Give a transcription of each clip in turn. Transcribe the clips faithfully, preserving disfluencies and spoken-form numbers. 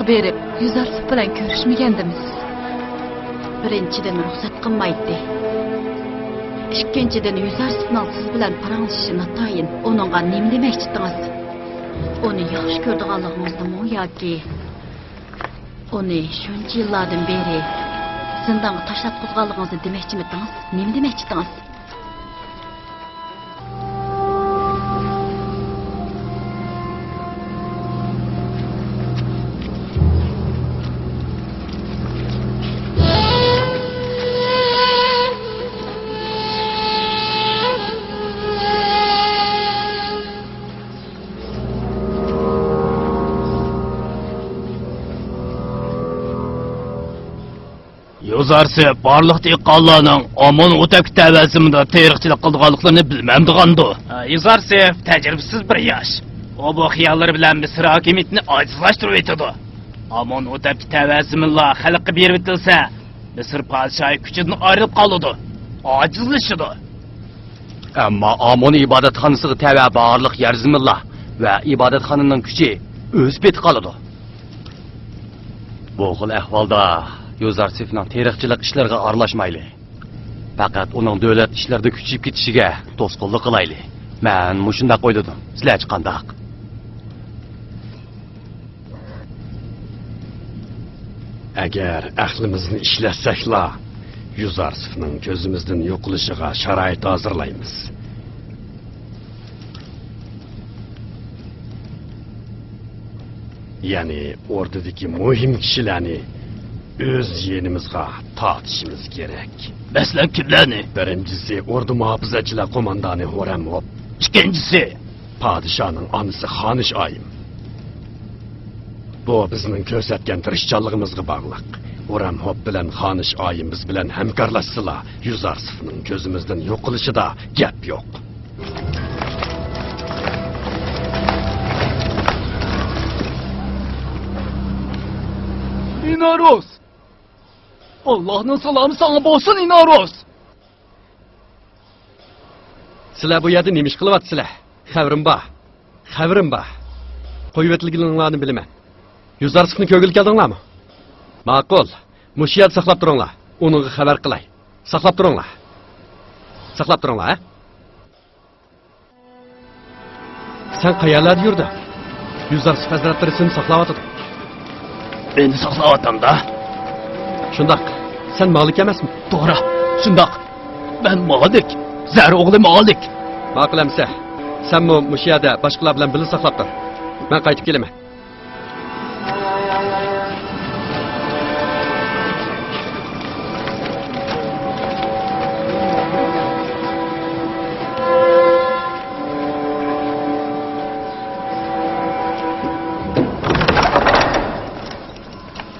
بېرىپ، يۈزەرسىف بىلەن كۆرۈشمىگەندىمىز. بىرىنچىدىن، رۇخسەت قىلمايتتى. ئىككىنچىدىن، يۈزەرسىفنىڭ سىز بىلەن پاراڭلىشىشى ناتايىن. ئۇنىڭغا نېمە دېمەكچىدىڭىز؟ ئۇنى ياخشى كۆرىدىغانلىقىڭىزنىمۇ ياكى ئۇنى شۇنچە يىللاردىن بېرى زىندانغا تاشلاتقۇزغانلىقىڭىزنى دېمەكچىمىدىڭىز؟ نېمە دېمەكچىدىڭىز؟ يۈزەرسىف بارلىق دېھقانلارنىڭ ئامون ھوتەپكە تەۋە زېمىندا تېرىقچىلىق قىلىدىغانلىقلىرىنى بىلمەمدىغاندۇ؟ يۈزەرسىف تەجرىبىسىز بىر ياش. ئۇ بۇ خىياللىرى بىلەن مىسىر ھاكىمىيىتىنى ئاجىزلاشتۇرۇۋېتىدۇ. ئامون ھوتەپكە تەۋە زېمىنلار خەلققە بېرىۋېتىلسە، مىسىر پادىشاھى كۈچىدىن ئايرىلىپ قالىدۇ، ئاجىزلىشىدۇ. ئەمما ئامون ئىبادەتخانىسىغا تەۋە بارلىق يەر زېمىنلار ۋە ئىبادەتخانىنىڭ كۈچى ئۆز پېتى قالىدۇ. بۇ خىل ئەھۋالدا يوزارسېفنىڭ تېرىقچىلىق ئىشلىرىغا ئارىلاشمايلى. پەقەت ئۇنىڭ دۆلەت ئىشلىرىدا كۈچىيىپ كېتىشىگە توسقۇنلۇق قىلايلى. مەن مۇشۇنداق ئويلىدىم. سىلەرچە قانداق؟ ئەگەر ئەقلىمىزنى ئىشلەتسەكلا، يۈزارسىفنىڭ كۆزىمىزدىن يوقىلىشىغا شارائىت ھازىرلايمىز. يەنى ئوردىدىكى مۇھىم كىشىلەرنى ئۆز يېنىمىزغا تارتىشىمىز كېرەك. مەسىلەن، كىملەرنى؟ بىرىنچىسى، ئوردا مۇھاپىزەتچىلەر قوماندانى ھورەم ھوپ. ئىككىنچىسى؟ پادىشاھنىڭ ئانىسى خانىش ئايىم. بۇ بىزنىڭ كۆرسەتكەن تىرىشچانلىقىمىزغا باغلىق. ھورەم ھوپ بىلەن خانىش ئايىم بىز بىلەن ھەمكارلاشسىلا، يۈزارسىفنىڭ كۆزىمىزدىن يوقىلىشىدا گەپ يوق. ئىناروس! ئاللاھنىڭ سالامى ساڭا بولسۇن، ئىناروس! سىلەر بۇ يەردە نېمە ئىش قىلىۋاتىسىلەر؟ خەۋىرىم بار. خەۋىرىم بار. قويۇۋېتىلگىنىڭلارنى بىلىمەن. يۈزارسىفنى كۆرگىلى كەلدىڭلارمۇ؟ ماقۇل. مۇشۇ يەردە ساقلاپ تۇرۇڭلار. ئۇنىڭغا خەۋەر قىلاي. ساقلاپ تۇرۇڭلار. ساقلاپ تۇرۇڭلار، ھە؟ سەن قەيەرلەردە يۈردۈڭ؟ يۈزارسىف ھەزرەتلىرى سېنى ساقلاۋاتىدۇ. مېنى ساقلاۋاتامدا؟ شۇنداق. سەن مالىك ئەمەسمۇ؟ توغرا، شۇنداق. مەن مالىك. زەر ئوغلى مالىك. ماقۇل ئەمىسە. سەنمۇ مۇشۇ يەردە باشقىلار بىلەن بىللە ساقلاپ تۇر. مەن قايتىپ كېلىمەن.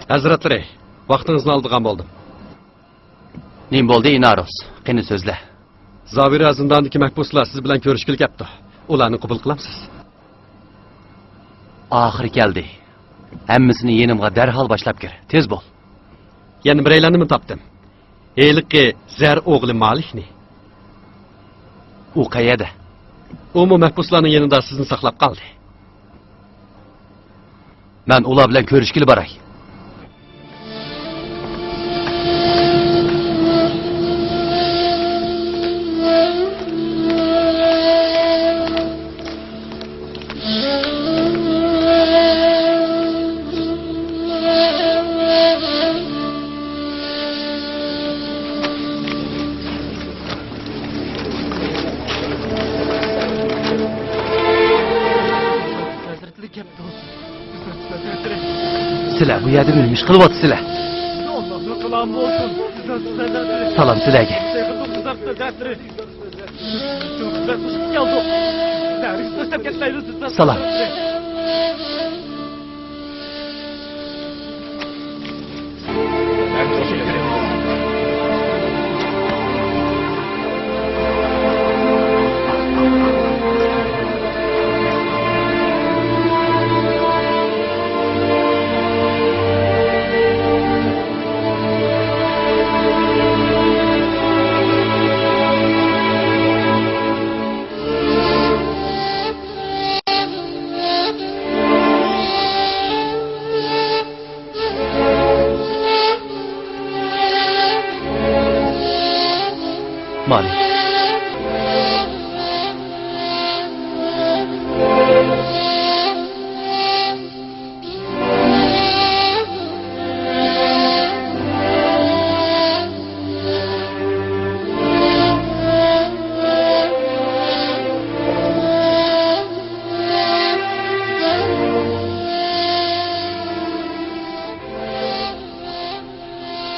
ھەزرەتلىرى، ۋاقتىڭىزنى ئالىدىغان بولدۇم. نېمە بولدى، ئىناروس؟ قېنى سۆزلە. زاۋىرا زىنداندىكى مەھبۇسلار سىز بىلەن كۆرۈشكىلى كەپتۇ. ئۇلارنى قوبۇل قىلامسىز؟ ئاخىرى كەلدى. ھەممىسىنى يېنىمغا دەرھال باشلاپ كىر. تېز بول. يەنە بىرەيلەننىمۇ تاپتىم. ھېلىقى زەر ئوغلى مالىكنى. ئۇ قەيەردە؟ ئۇمۇ مەھبۇسلارنىڭ يېنىدا سىزنى ساقلاپ قالدى. مەن ئۇلار بىلەن كۆرۈشكىلى باراي. سىلەر بۇ يەردە نېمە ئىش قىلىۋاتىسىلەر؟ سالام سىلەرگە. سالام. مالىك.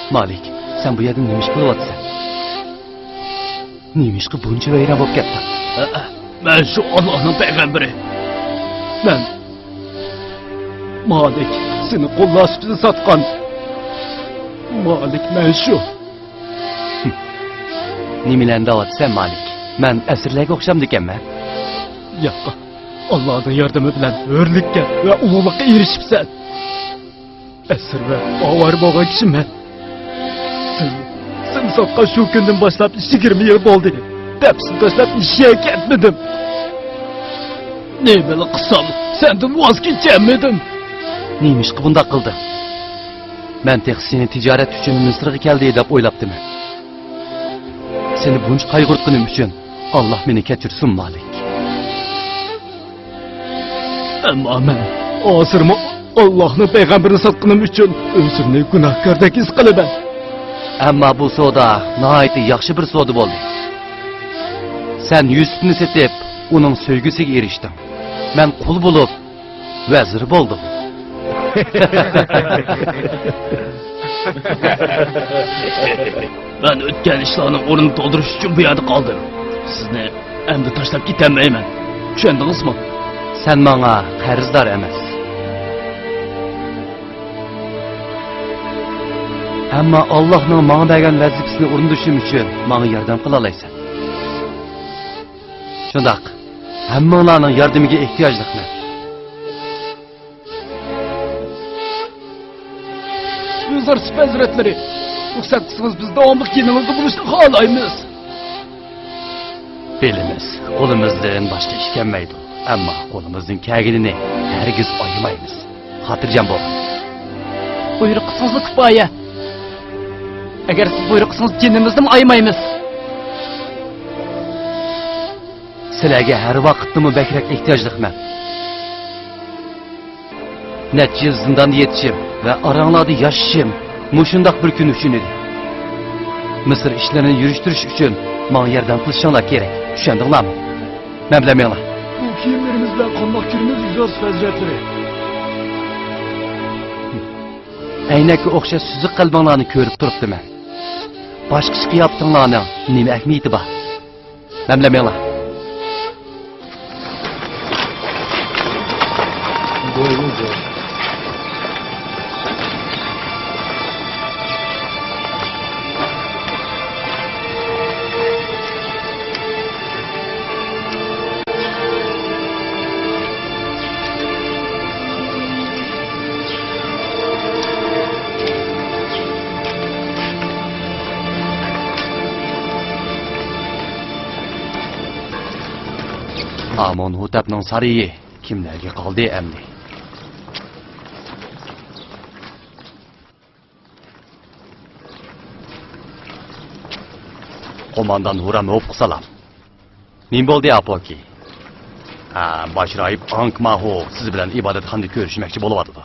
مالىك، سەن بۇ يەردە نېمە ئىش قىلىۋاتىسەن؟ نېمىشقا بۇنچە ۋەيران بولۇپ كەتتىڭ؟ ھە، مەن شۇ ئاللاھنىڭ پەيغەمبىرى. مەن مالىك، سېنى قۇللار سۈپىتىدە ساتقان. مالىك، مەن شۇ. نېمىلەرنى دەۋاتىسەن، مالىك؟ مەن ئەسىرلەرگە ئوخشامدىكەنمەن؟ ياق، ئاللاھنىڭ ياردىمى بىلەن ھۆرلۈككە ۋە ئۇلۇغلۇققا ئېرىشىپسەن. ئەسىر ۋە ئاۋارە بولغان كىشىمەن. سىز، سىزنى ساتقان شۇ كۈندىن باشلاپ يىگىرمە يىل بولدى. دەپسىنى تاشلاپ ھېچ يەرگە كەتمىدىم. نېمىلا قىلسام، سەندىن ۋاز كېچەلمىدىم. نېمىشقا بۇنداق قىلدىڭ؟ مەن تېخى سېنى تىجارەت ئۈچۈن مىسىرغا كەلدى دەپ ئويلاپتىمەن. سېنى بۇنچە قايغۇرتقىنىم ئۈچۈن ئاللاھ مېنى كەچۈرسۇن، مالىك. ئەمما مەن ھازىرمۇ ئاللاھنىڭ پەيغەمبىرىنى ساتقىنىم ئۈچۈن ئۆزۈمنى گۇناھكاردەك ھېس قىلىمەن. ئەمما بۇ سودا ناھايىتى ياخشى بىر سودا بولدى. سەن يۈسۈپنى سېتىپ، ئۇنىڭ سۆيگۈسىگە ئېرىشتىڭ. مەن قۇل بولۇپ، ۋەزىر بولدۇم. مەن ئۆتكەن ئىشلارنىڭ ئورنىنى تولدۇرۇش ئۈچۈن بۇ يەردە قالدىم. سىزنى ئەمدى تاشلاپ كېتەلمەيمەن. چۈشەندىڭىزمۇ؟ سەن ماڭا قەرزدار ئەمەس. ئەمما ئاللاھنىڭ ماڭا بەرگەن ۋەزىپىسىنى ئورۇندىشىم ئۈچۈن ماڭا ياردەم قىلالايسەن. شۇنداق، ھەممىڭلارنىڭ ياردىمىگە ئېھتىياجلىقمەن. يۈزارسىپ ھەزرەتلىرى، رۇخسەت قىلسىڭىز، بىز داۋاملىق يېنىڭىزدا بولۇشنى خالايمىز. بىلىمىز، قولىمىزدىن باشقا ئىش كەلمەيدۇ، ئەمما قولىمىزدىن كەلگىنىنى ھەرگىز ئايىمايمىز. خاتىرجەم بول. بۇيرۇق قىلسىڭىزلا كۇپايە. ئەگەر سىز بۇيرۇق قىلسىڭىز، جېنىمىزنىمۇ ئايىمايمىز. سىلەرگە ھەر ۋاقىتتىمۇ بەكرەك ئېھتىياجلىقمەن. نەچچە يىل زىنداندا يېتىشىم ۋە ئاراڭلاردا ياشىشىم مۇشۇنداق بىر كۈن ئۈچۈن ئىدى. مىسىر ئىشلىرىنى يۈرۈشتۈرۈش ئۈچۈن ماڭا ياردەم قىلىشىڭلار كېرەك، چۈشەندىڭلارمۇ؟ مەن بىلەن مېڭىڭلار. بۇ كىيىملىرىمىز بىلەن قانداق كىرىمىز، يۈزارسىپ ھەزرەتلىرى؟ ئەينەككە ئوخشاش سۈزۈك قەلبىڭلارنى كۆرۈپ تۇرۇپتىمەن. باشقىچە قىياپىتىڭلارنىڭ نېمە ئەھمىيىتى بار؟ مەن بىلەن مېڭىڭلار. ئامونھوتەپنىڭ سارىيى كىملەرگە قالدى ئەمدى؟ قوماندان ھۇرام ھوپقا سالام. نېمە بولدى، ئاپوكى؟ ھە، باش راھىب ئاڭكماھو سىز بىلەن ئىبادەتخانىدا كۆرۈشمەكچى بولۇۋاتىدۇ.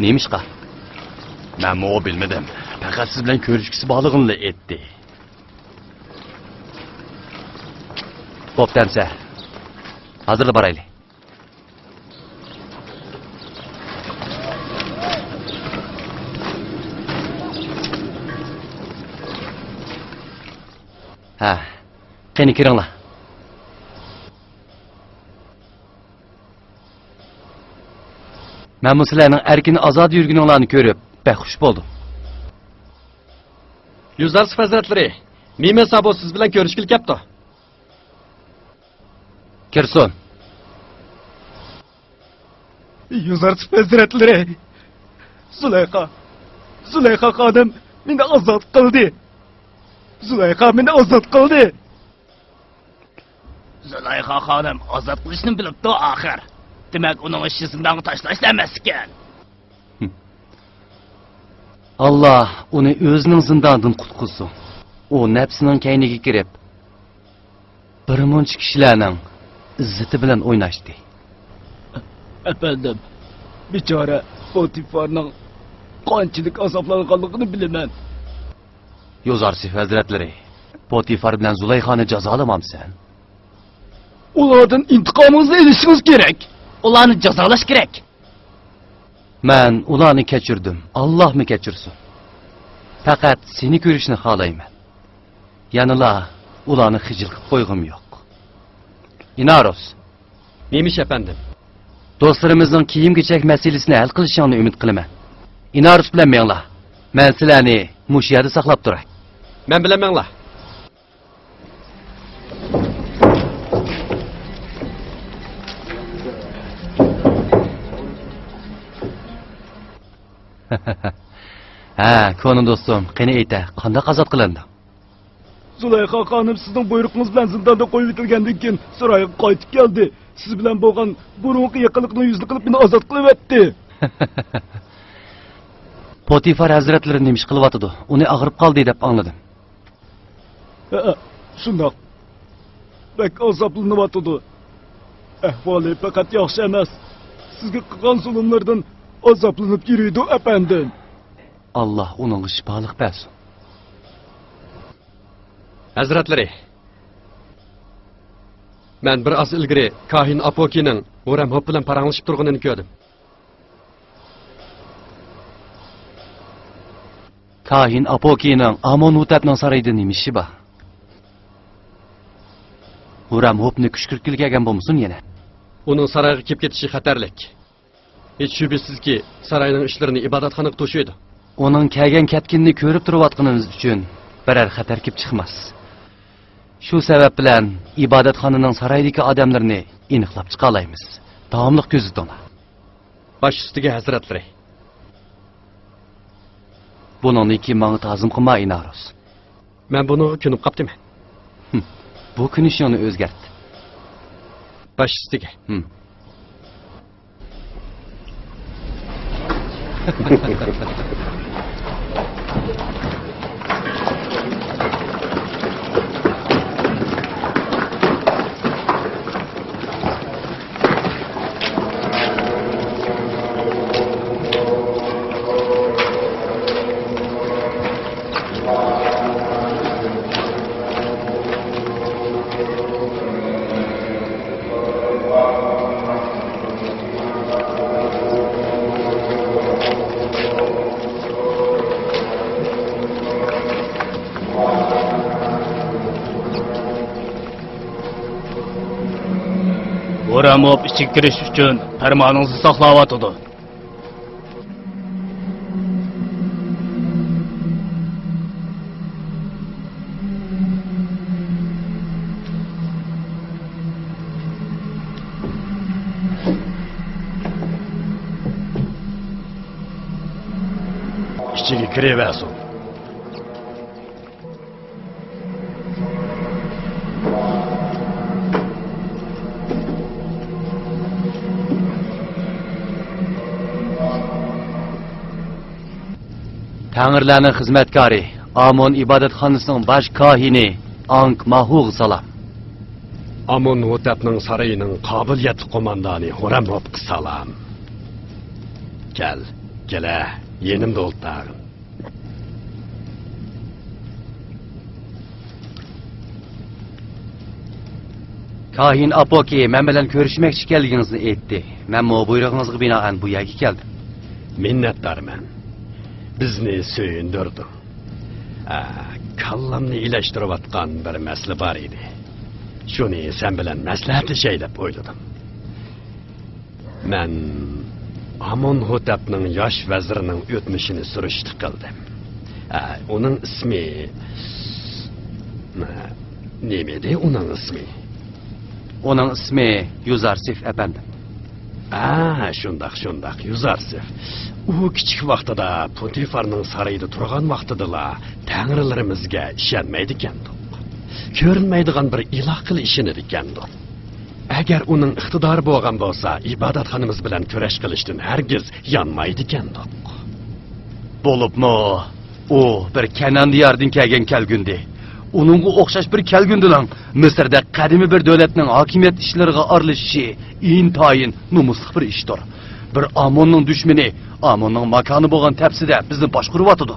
نېمىشقا؟ مەنمۇ بىلمىدىم. پەقەت سىز بىلەن كۆرۈشكۈسى بارلىقىنىلا ئېيتتى. بوپتۇ ئەمسە. ھازىرلا بارايلى. ھە، قېنى كىرىڭلار. مەنمۇ سىلەرنىڭ ئەركىن ئازادە يۈرگىنىڭلارنى كۆرۈپ بەك خۇش بولدۇم. يۈزارسىپ ھەزرەتلىرى، مىمە سابو سىز بىلەن كۆرۈشكىلى كەپتۇ. كىرسۇن. يۈزارسىپ ھەزرەتلىرى، زۇلەيخا، زۇلەيخا خانىم مېنى ئازاد قىلدى. زۇلەيخا مېنى ئازاد قىلدى. زۇلەيخا خانىم ئازاد قىلىشنى بىلىپتۇ ئاخىر. دېمەك، ئۇنىڭ ئىشى زىندانغا تاشلاشلا ئەمەس ئىكەن. ئاللا ئۇنى ئۆزىنىڭ زىندانىدىن قۇتقۇزسۇن. ئۇ نەپسىنىڭ كەينىگە كىرىپ، بىر مۇنچە كىشىلەرنىڭ ئىززىتى بىلەن ئويناشتى. ئەپەندىم، بىچارە پوتىفارنىڭ قانچىلىك ئازابلانغانلىقىنى بىلىمەن. يوزارسىف ھەزرەتلىرى، پوتىفار بىلەن زۇلەيخانى جازالىمامسەن؟ ئۇلاردىن ئىنتىقامىڭىزنى ئېلىشىڭىز كېرەك. ئۇلارنى جازالاش كېرەك. مەن ئۇلارنى كەچۈردۈم، ئاللاھمۇ كەچۈرسۇن. پەقەت سېنى كۆرۈشنى خالايمەن. يەنىلا ئۇلارنى خىجىل قىلىپ قويغۇم يوق. ئىنارۇس. نېمە ئىش، ئەپەندىم؟ دوستلىرىمىزنىڭ كىيىم-كېچەك مەسىلىسىنى ھەل قىلىشىڭنى ئۈمىد قىلىمەن. ئىنارۇس بىلەن مېڭىڭلار. مەن سىلەرنى مۇشۇ يەردە ساقلاپ تۇراي. مەن بىلەن مېڭىڭلار. ھە، كونا دوستۇم، قېنى ئېيتە، قانداق ئازاد قىلىندىڭ؟ زۇلەيخا خانىم سىزنىڭ بۇيرۇقىڭىز بىلەن زىنداندا قويۇۋېتىلگەندىن كېيىن سارايغا قايتىپ كەلدى. سىز بىلەن بولغان بۇرۇنقى يېقىنلىقنى يۈزلۈك قىلىپ مېنى ئازاد قىلىۋەتتى. پوتىفار ھەزرەتلىرى نېمە ئىش قىلىۋاتىدۇ؟ ئۇنى ئاغرىپ قالدى دەپ ئاڭلىدىم. ھەئە، شۇنداق. بەك ئازابلىنىۋاتىدۇ. ئەھۋالى پەقەت ياخشى ئەمەس. سىزگە قىلغان زۇلۇملىرىدىن ئازابلىنىپ يۈرىدۇ، ئەپەندىم. ئاللا ئۇنىڭغا شىپالىق بەرسۇن. ھەزرەتلىرى، مەن بىر ئاز ئىلگىرى كاھىن ئاپوكىنىڭ ھۇرەم ھوپ بىلەن پاراڭلىشىپ تۇرغىنىنى كۆردۈم. كاھىن ئاپوكىنىڭ ئامون ھوتەپنىڭ سارىيىدا نېمە ئىشى بار؟ ھۇرەم ھوپنى كۈشكۈرتكىلى كەلگەن بولمىسۇن يەنە؟ ئۇنىڭ سارايغا كېلىپ كېتىشى خەتەرلىك. ھېچ شۈبھىسىزكى، ساراينىڭ ئىشلىرىنى ئىبادەتخانىغا توشۇيدۇ. ئۇنىڭ كەلگەن-كەتكىنىنى كۆرۈپ تۇرۇۋاتقىنىمىز ئۈچۈن بىرەر خەتەر كېلىپ چىقماس. شۇ سەۋەب بىلەن ئىبادەتخانىنىڭ سارايدىكى ئادەملىرىنى ئېنىقلاپ چىقالايمىز. داۋاملىق كۆزىتىڭلار. باش ئۈستىگە، ھەزرەتلىرى. بۇنىڭدىن كېيىن ماڭا تازىم قىلما، ئىنارۇس. مەن بۇنىڭغا كۆنۈپ قاپتىمەن. ھىم، بۇ كۆنۈشۈڭنى ئۆزگەرت. باش ئۈستىگە. ھىم. ھۇرەم ھوپ ئىچىگە كىرىش ئۈچۈن پەرمانىڭىزنى ساقلاۋاتىدۇ. ئىچىگە كىرىۋەرسۇن. تەڭرىلەرنىڭ خىزمەتكارى، ئامون ئىبادەتخانىسىنىڭ باش كاھىنى ئاڭك ماھۇغا سالام. ئامون ھوتەپنىڭ سارىيىنىڭ قابىلىيەتلىك قوماندانى ھۇرەم ھوپقا سالام. كەل، كېلە، يېنىمدا ئولتۇر. كاھىن ئاپوكى مەن بىلەن كۆرۈشمەكچى ئىكەنلىكىڭىزنى ئېيتتى. مەنمۇ بۇيرۇقىڭىزغا بىنائەن بۇ يەرگە كەلدىم. مىننەتدارمەن. بىزنى سۆيۈندۈردۈڭ. ئا، كاللامنى ئىلەشتۈرۈۋاتقان بىر مەسىلە بار ئىدى. شۇنى سەن بىلەن مەسلىھەتلىشەي دەپ ئويلىدىم. مەن ئامون ھوتەپنىڭ ياش ۋەزىرىنىڭ ئۆتمۈشىنى سۈرۈشتە قىلدىم. ئە، ئۇنىڭ ئىسمى، نېمىدى ئۇنىڭ ئىسمى؟ ئۇنىڭ ئىسمى يۇزارسىف ئەپەندىم. ئە، شۇنداق، شۇنداق، يۇزارسىف. ئۇ كىچىك ۋاقتىدا پوتىفارنىڭ سارىيىدا تۇرغان ۋاقتىدىلا تەڭرىلىرىمىزگە ئىشەنمەيدىكەندۇق. كۆرۈنمەيدىغان بىر ئىلاھقىلا ئىشىنىدىكەندۇق. ئەگەر ئۇنىڭ ئىقتىدارى بولغان بولسا، ئىبادەتخانىمىز بىلەن كۈرەش قىلىشتىن ھەرگىز يانمايدىكەندۇق. بولۇپمۇ ئۇ بىر كەنئان دىيارىدىن كەلگەن كەلگۈندى. ئۇنىڭغا ئوخشاش بىر كەلگۈندىنىڭ مىسىردا قەدىمىي بىر دۆلەتنىڭ ھاكىمىيەت ئىشلىرىغا ئارىلىشىشى ئىنتايىن نومۇسلۇق بىر ئىشتۇر. بىر ئاموننىڭ دۈشمىنى ئاموننىڭ ماكانى بولغان تەپسىدە بىزنى باشقۇرۇۋاتىدۇ.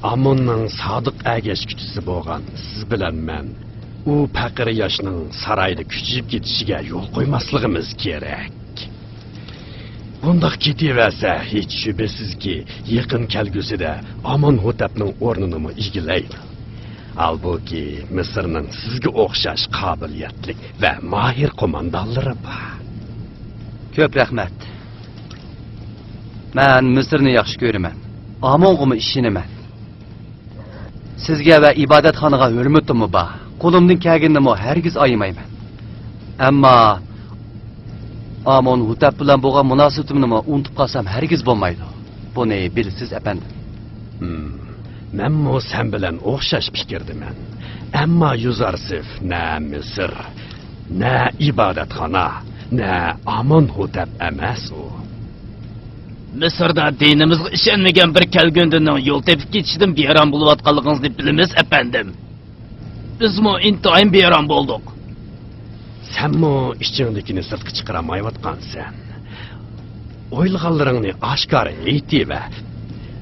ئاموننىڭ سادىق ئەگەشكۈچىسى بولغان سىز بىلەن مەن ئۇ پەقىر ياشنىڭ سارايدا كۈچىيىپ كېتىشىگە يول قويماسلىقىمىز كېرەك. بۇنداق كېتىۋەرسە، ھېچ شۈبھىسىزكى، يېقىن كەلگۈسىدە ئامون ھوتەپنىڭ ئورنىنىمۇ ئىگىلەيدۇ. ھالبۇكى، مىسىرنىڭ سىزگە ئوخشاش قابىلىيەتلىك ۋە ماھىر قوماندانلىرى بار. كۆپ رەھمەت. مەن مىسىرنى ياخشى كۆرىمەن. ئامونغىمۇ ئىشىنىمەن. سىزگە ۋە ئىبادەتخانىغا ھۆرمىتىممۇ بار. قولۇمدىن كەلگىنىنىمۇ ھەرگىز ئايىمايمەن. ئەمما ئامون ھوتەپ بىلەن بولغان مۇناسىۋىتىمنىمۇ ئۇنتۇپ قالسام ھەرگىز بولمايدۇ. بۇنى بىلىسىز، ئەپەندىم. ھىم، مەنمۇ سەن بىلەن ئوخشاش پىكىردىمەن. ئەمما يۇزارسىف نە مىسىر، نە ئىبادەتخانا، نە ئامون ھوتەپ ئەمەس ئۇ. مىسىردا دىنىمىزغا ئىشەنمىگەن بىر كەلگۈندىنىڭ يول تېپىپ كېتىشىدىن بىئارام بولۇۋاتقانلىقىڭىزنى بىلىمىز، ئەپەندىم. بىزمۇ ئىنتايىن بىئارام بولدۇق. سەنمۇ ئىچىڭدىكىنى سىرتقا چىقىرالمايۋاتقانسەن. ئويلىغانلىرىڭنى ئاشكارا ئېيتىۋەر.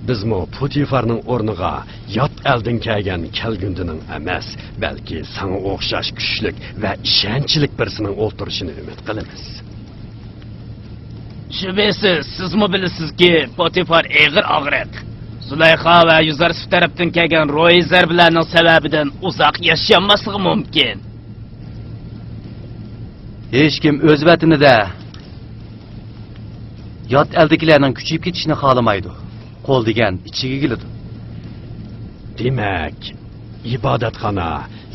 بىزمۇ پوتىفارنىڭ ئورنىغا يات ئەلدىن كەلگەن كەلگۈندىنىڭ ئەمەس، بەلكى ساڭا ئوخشاش كۈچلۈك ۋە ئىشەنچلىك بىرسىنىڭ ئولتۇرۇشىنى ئۈمىد قىلىمىز. شۈبھىسىز، سىزمۇ بىلىسىزكى، پوتىفار ئېغىر ئاغرىق. زۇلەيخا ۋە يۇزارسىف تەرەپتىن كەلگەن روھىي زەربىلەرنىڭ سەۋەبىدىن ئۇزاق ياشىيالماسلىقى مۇمكىن. ھېچكىم ئۆز ۋەتىنىدە يات ئەلدىكىلەرنىڭ كۈچىيىپ كېتىشىنى خالىمايدۇ. قول دېگەن ئىچىگە كېلىدۇ. دېمەك، ئىبادەتخانا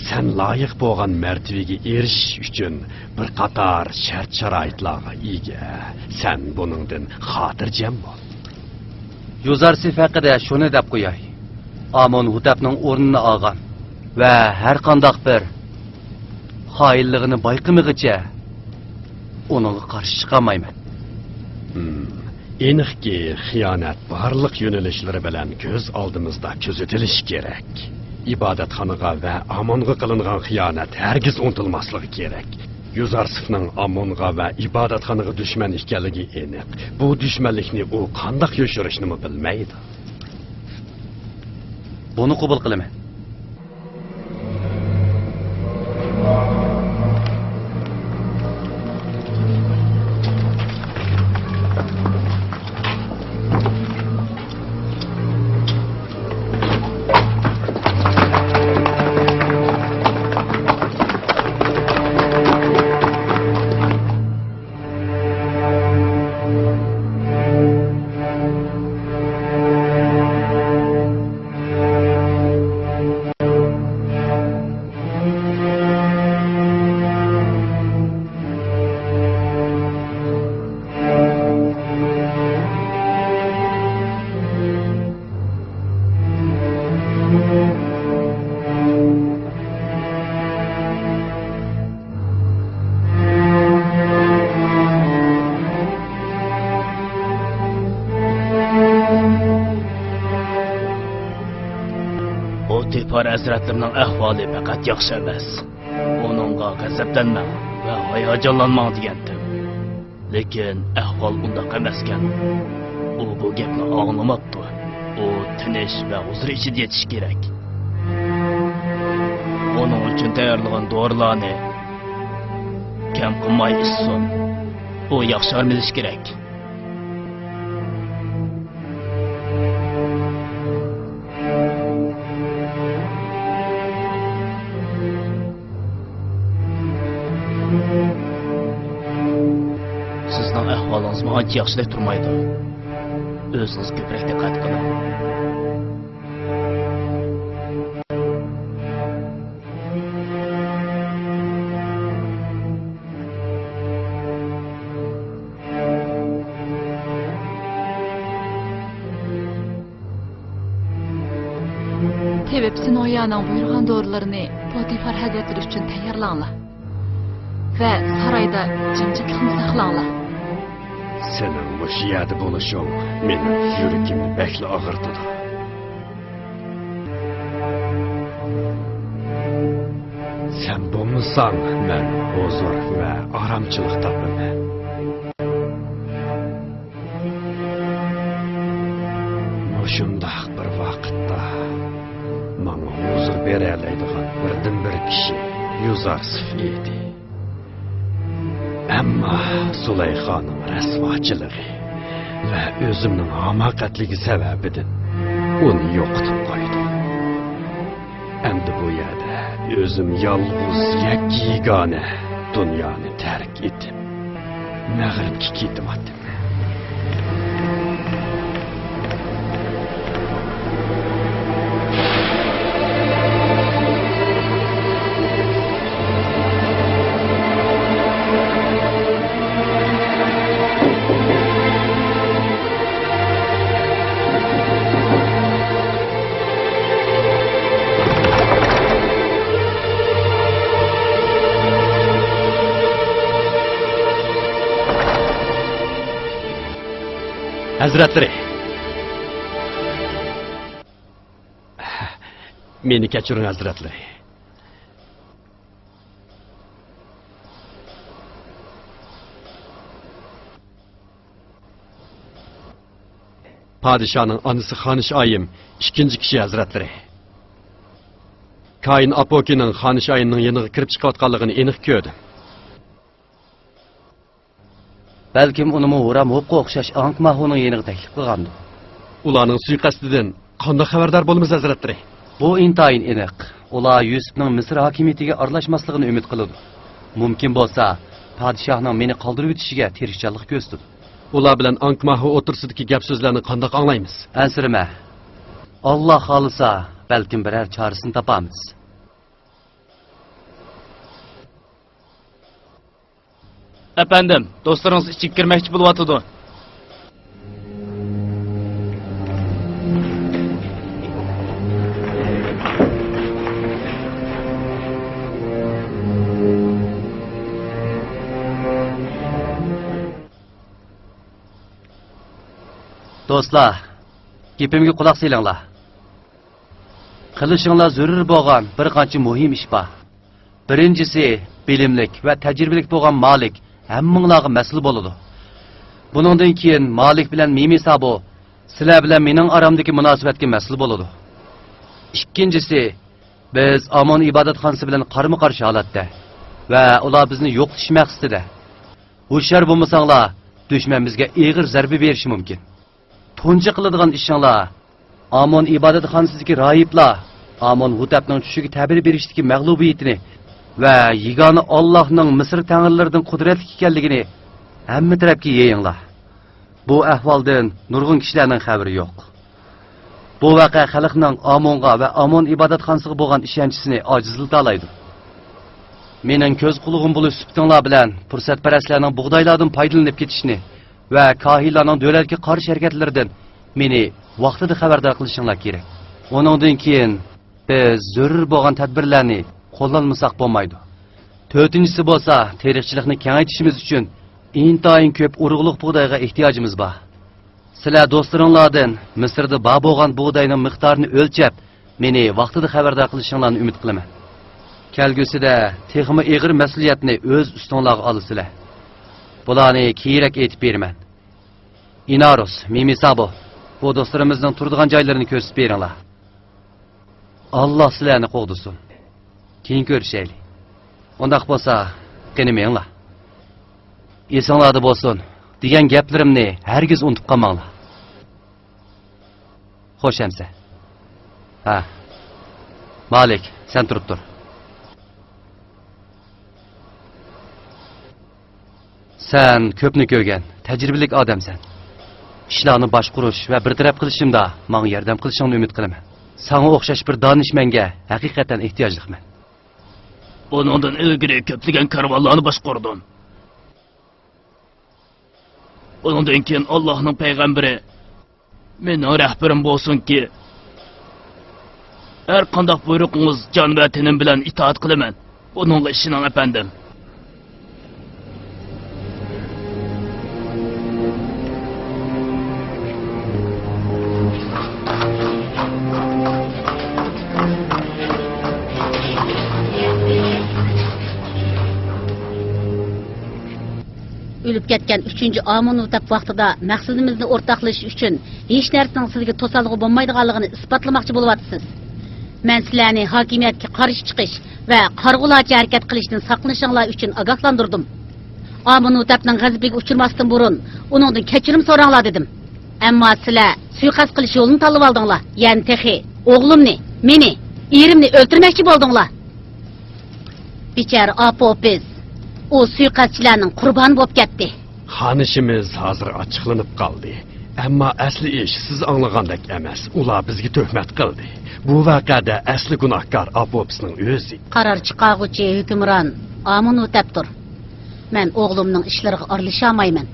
سەن لايىق بولغان مەرتىۋىگە ئېرىشىش ئۈچۈن بىر قاتار شەرت-شارائىتلارغا ئىگە. سەن بۇنىڭدىن خاتىرجەم بول. يۇزارسىف ھەققىدە شۇنى دەپ قوياي. ئامون ھوتەپنىڭ ئورنىنى ئالغان ۋە ھەرقانداق بىر خائىنلىقىنى بايقىمىغىچە ئۇنىڭغا قارشى چىقالمايمەن. ھىم، ئېنىقكى، خىيانەت بارلىق يۆنىلىشلىرى بىلەن كۆز ئالدىمىزدا كۆزىتىلىشى كېرەك. ئىبادەتخانىغا ۋە ئامونغا قىلىنغان خىيانەت ھەرگىز ئۇنتۇلماسلىقى كېرەك. يۇزارسىفنىڭ ئامونغا ۋە ئىبادەتخانىغا دۈشمەن ئىكەنلىكى ئېنىق. بۇ دۈشمەنلىكنى ئۇ قانداق يوشۇرۇشنىمۇ بىلمەيدۇ. بۇنى قوبۇل قىلىمەن. پوتىفار ھەزرەتلىرىنىڭ ئەھۋالى پەقەت ياخشى ئەمەس. ئۇنىڭغا غەزەپلەنمەڭ ۋە ھاياجانلانماڭ دېگەنتىم. لېكىن ئەھۋال ئۇنداق ئەمەسكەن. ئۇ بۇ گەپنى ئاڭلىماپتۇ. ئۇ تىنچ ۋە ھۇزۇر ئىچىدە يېتىشى كېرەك. ئۇنىڭ ئۈچۈن تەييارلىغان دورىلارنى كەم قىلماي ئىچسۇن. ئۇ ياخشى ئارام ئېلىشى كېرەك. سىزنىڭ ئەھۋالىڭىزمۇ ئانچە ياخشىدەك تۇرمايدۇ. ئۆزىڭىز كۆپرەك دىققەت قىلىڭ. تېۋىپ سىنويانىڭ بۇيرۇغان دورىلىرىنى پوتىفار ھەزرەتلىرى ئۈچۈن تەييارلاڭلار ۋە سارايدا جىمجىتلىقنى ساقلاڭلار. سېنىڭ مۇشۇ يەردە بولۇشۇڭ مېنىڭ يۈرىكىمنى بەكلا ئاغرىتىدۇ. ساڭ مەن ھۇزۇر ۋە ئارامچىلىق تاپىمەن. مۇشۇنداق بىر ۋاقىتتا ماڭا ھۇزۇر بېرەلەيدىغان بىردىنبىر كىشى يۈزارسىف ئىدى. ئەمما زۇلەيخانىڭ رەسۋاچىلىقى ۋە ئۆزۈمنىڭ ھاماقەتلىكى سەۋەبىدىن ئۇنى يوقىتىپ قويدۇم. ئەمدى بۇ يەردە ئۆزۈم يالغۇز يەككە-يېگانە دۇنيانى تەرك ئېتىپ، مەغرىبكە كېتىۋاتىمەن. ھەزرەتلىرى! مېنى كەچۈرۈڭ، ھەزرەتلىرى. پادىشاھنىڭ ئانىسى خانىش ئايىم ئىككىنچى كىشى، ھەزرەتلىرى. كايىن ئاپوكىنىڭ خانىش ئايىمنىڭ يېنىغا كىرىپ چىقىۋاتقانلىقىنى ئېنىق كۆردۈم. بەلكىم ئۇنىمۇ ھۇرام ھوققا ئوخشاش ئاڭكماھۇنىڭ يېنىغا تەكلىپ قىلغاندۇ. ئۇلارنىڭ سۇيىقەستىدىن قانداق خەۋەردار بولىمىز، ھەزرەتلىرى؟ بۇ ئىنتايىن ئېنىق. ئۇلار يۈسۈپنىڭ مىسىر ھاكىمىيىتىگە ئارىلاشماسلىقىنى ئۈمىد قىلىدۇ. مۇمكىن بولسا، پادىشاھنىڭ مېنى قالدۇرۇۋېتىشىگە تىرىشچانلىق كۆرسىتىدۇ. ئۇلار بىلەن ئاڭكماھۇ ئوتتۇرىسىدىكى گەپ سۆزلەرنى قانداق ئاڭلايمىز؟ ئەنسىرىمە. ئاللا خالىسا، بەلكىم بىرەر چارىسىنى تاپارمىز. ئەپەندىم، دوستلىرىڭىز ئىچىگە كىرمەكچى بولۇۋاتىدۇ. دوستلار، گېپىمگە قۇلاق سېلىڭلار. قىلىشىڭلار زۆرۈر بولغان بىر قانچە مۇھىم ئىش بار. بىرىنچىسى، بىلىملىك ۋە تەجرىبىلىك بولغان مالىك ھەممىڭلارغا مەسئۇل بولىدۇ. بۇنىڭدىن كېيىن مالىك بىلەن مىمى سابۇ سىلەر بىلەن مېنىڭ ئارامدىكى مۇناسىۋەتكە مەسئۇل بولىدۇ. ئىككىنچىسى، بىز ئامون ئىبادەتخانىسى بىلەن قارمۇ قارشى ھالەتتە ۋە ئۇلار بىزنى يوقىتىش مەقسىتىدە. ھوشيار بولمىساڭلار، دۈشمەن بىزگە ئېغىر زەربە بېرىشى مۇمكىن. تۇنجى قىلىدىغان ئىشىڭلار، ئامون ئىبادەتخانىسىدىكى راھىبلار ئامون ھۇتەپنىڭ چۈشىگە تەبىر بېرىشتىكى مەغلۇبىيىتىنى ۋە يېگانە ئاللاھنىڭ مىسىر تەڭرىلىرىدىن قۇدرەتلىك ئىكەنلىكىنى ھەممە تەرەپكە يېيىڭلار. بۇ ئەھۋالدىن نۇرغۇن كىشىلەرنىڭ خەۋىرى يوق. بۇ ۋەقە خەلقنىڭ ئامونغا ۋە ئامون ئىبادەتخانىسىغا بولغان ئىشەنچىسىنى ئاجىزلىتالايدۇ. مېنىڭ كۆز قۇلىقىم بولۇش سۈپىتىڭلار بىلەن پۇرسەتپەرەسلەرنىڭ بۇغدايلاردىن پايدىلىنىپ كېتىشىنى ۋە كاھىنلارنىڭ دۆلەتكە قارشى ھەرىكەتلىرىدىن مېنى ۋاقتىدا خەۋەردار قىلىشىڭلار كېرەك. ئۇنىڭدىن كېيىن بىز زۆرۈر بولغان تەدبىرلەرنى قوللانمىساق بولمايدۇ. تۆتىنچىسى بولسا، تېرىقچىلىقنى كېڭەيتىشىمىز ئۈچۈن ئىنتايىن كۆپ ئۇرۇقلۇق بۇغدايغا ئېھتىياجىمىز بار. سىلەر دوستلىرىڭلاردىن مىسىردا بار بولغان بۇغداينىڭ مىقدارىنى ئۆلچەپ، مېنى ۋاقتىدا خەۋەردار قىلىشىڭلارنى ئۈمىد قىلىمەن. كەلگۈسىدە تېخىمۇ ئېغىر مەسئۇلىيەتنى ئۆز ئۈستۈڭلارغا ئالىسىلەر. بۇلارنى كېيىنرەك ئېيتىپ بېرىمەن. ئىناروس، مىمىسابو، بۇ دوستلىرىمىزنىڭ تۇرىدىغان جايلىرىنى كۆرسىتىپ بېرىڭلار. ئاللا سىلەرنى قوغدىسۇن. كېيىن كۆرۈشەيلى. ئۇنداق بولسا، قېنى مېڭىڭلار. ئېسىڭلاردا بولسۇن، دېگەن گەپلىرىمنى ھەرگىز ئۇنتۇپ قالماڭلار. خوش ئەمىسە. ھە. مالىك، سەن تۇرۇپ تۇر. سەن كۆپنى كۆرگەن، تەجرىبىلىك ئادەمسەن. ئىشلارنى باشقۇرۇش ۋە بىر تەرەپ قىلىشىمدا ماڭا ياردەم قىلىشىڭنى ئۈمىد قىلىمەن. ساڭا ئوخشاش بىر دانىشمەنگە ھەقىقەتەن ئېھتىياجلىقمەن. بۇنىڭدىن ئىلگىرى كۆپلىگەن كارۋانلارنى باشقۇردۇم. ئۇنىڭدىن كېيىن ئاللاھنىڭ پەيغەمبىرى مېنىڭ رەھبىرىم بولسۇنكى، ھەر قانداق بۇيرۇقىڭىز جان ۋە تېنىم بىلەن ئىتائەت قىلىمەن. بۇنىڭغا ئىشىنىڭ، ئەپەندىم. ئۆلۈپ كەتكەن ئۈچىنچى ئامونھوتەپ ۋاقتىدا مەقسىتىمىزنى ئورتاقلىشىش ئۈچۈن ھېچ نەرسىنىڭ سىزگە توسالغۇ بولمايدىغانلىقىنى ئىسپاتلىماقچى بولۇۋاتىسىز. مەن سىلەرنى ھاكىمىيەتكە قارشى چىقىش ۋە قارىغۇلارچە ھەرىكەت قىلىشتىن ساقلىنىشىڭلار ئۈچۈن ئاگاھلاندۇردۇم. ئامونھوتەپنىڭ غەزىپىگە ئۇچرىماستىن بۇرۇن ئۇنىڭدىن كەچۈرۈم سوراڭلار دېدىم. ئەمما سىلەر سۇيىقەست قىلىش يولىنى تاللىۋالدىڭلار. يەنە تېخى ئوغلۇمنى، مېنى، ئېرىمنى ئۆلتۈرمەكچى بولدۇڭلار. بىچارە ئاپوپىس، ئۇ سۇيىقەستچىلەرنىڭ قۇربانى بولۇپ كەتتى. خانىشىمىز ھازىر ئاچچىقلىنىپ قالدى. ئەمما ئەسلى ئىش سىز ئاڭلىغاندەك ئەمەس، ئۇلار بىزگە تۆھمەت قىلدى. بۇ ۋەقەدە ئەسلى گۇناھكار ئاپوپىسنىڭ ئۆزى. قارار چىقارغۇچى ھۆكۈمران ئامونھوتەپتۇر. مەن ئوغلۇمنىڭ ئىشلىرىغا ئارىلىشالمايمەن.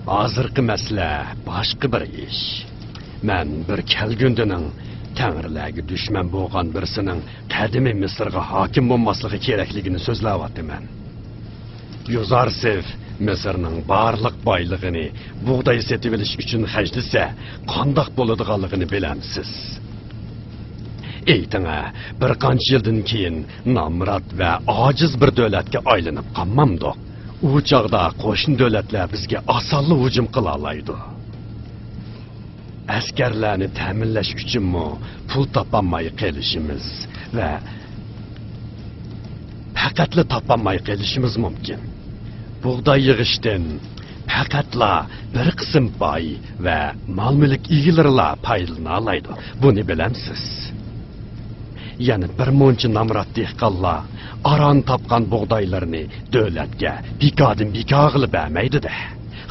ھازىرقى مەسىلە باشقا بىر ئىش. مەن بىر كەلگۈندىنىڭ تەڭرىلەرگە دۈشمەن بولغان بىرسىنىڭ قەدىمىي مىسىرغا ھاكىم بولماسلىقى كېرەكلىكىنى سۆزلەۋاتىمەن. يۇزارسىف مىسىرنىڭ بارلىق بايلىقىنى بۇغداي سېتىۋېلىش ئۈچۈن خەجلىسە، قانداق بولىدىغانلىقىنى بىلەمسىز؟ ئېيتىڭە، بىر قانچە يىلدىن كېيىن نامرات ۋە ئاجىز بىر دۆلەتكە ئايلىنىپ قالمامدۇق؟ ئۇ چاغدا قوشنا دۆلەتلەر بىزگە ئاسانلا ھۇجۇم قىلالايدۇ. ئەسكەرلەرنى تەمىنلەش ئۈچۈنمۇ پۇل تاپالماي قېلىشىمىز ۋە پەقەتلا تاپالماي قېلىشىمىز مۇمكىن. بۇغداي يىغىشتىن پەقەتلا بىر قىسىم باي ۋە مال-مۈلۈك ئىگىلىرىلا پايدىلىنالايدۇ. بۇنى بىلەمسىز؟ يەنە بىر مۇنچە نامرات دېھقانلار ئاران تاپقان بۇغدايلىرىنى دۆلەتكە بىكاردىن بىكارغىلا بەرمەيدۇ-دە.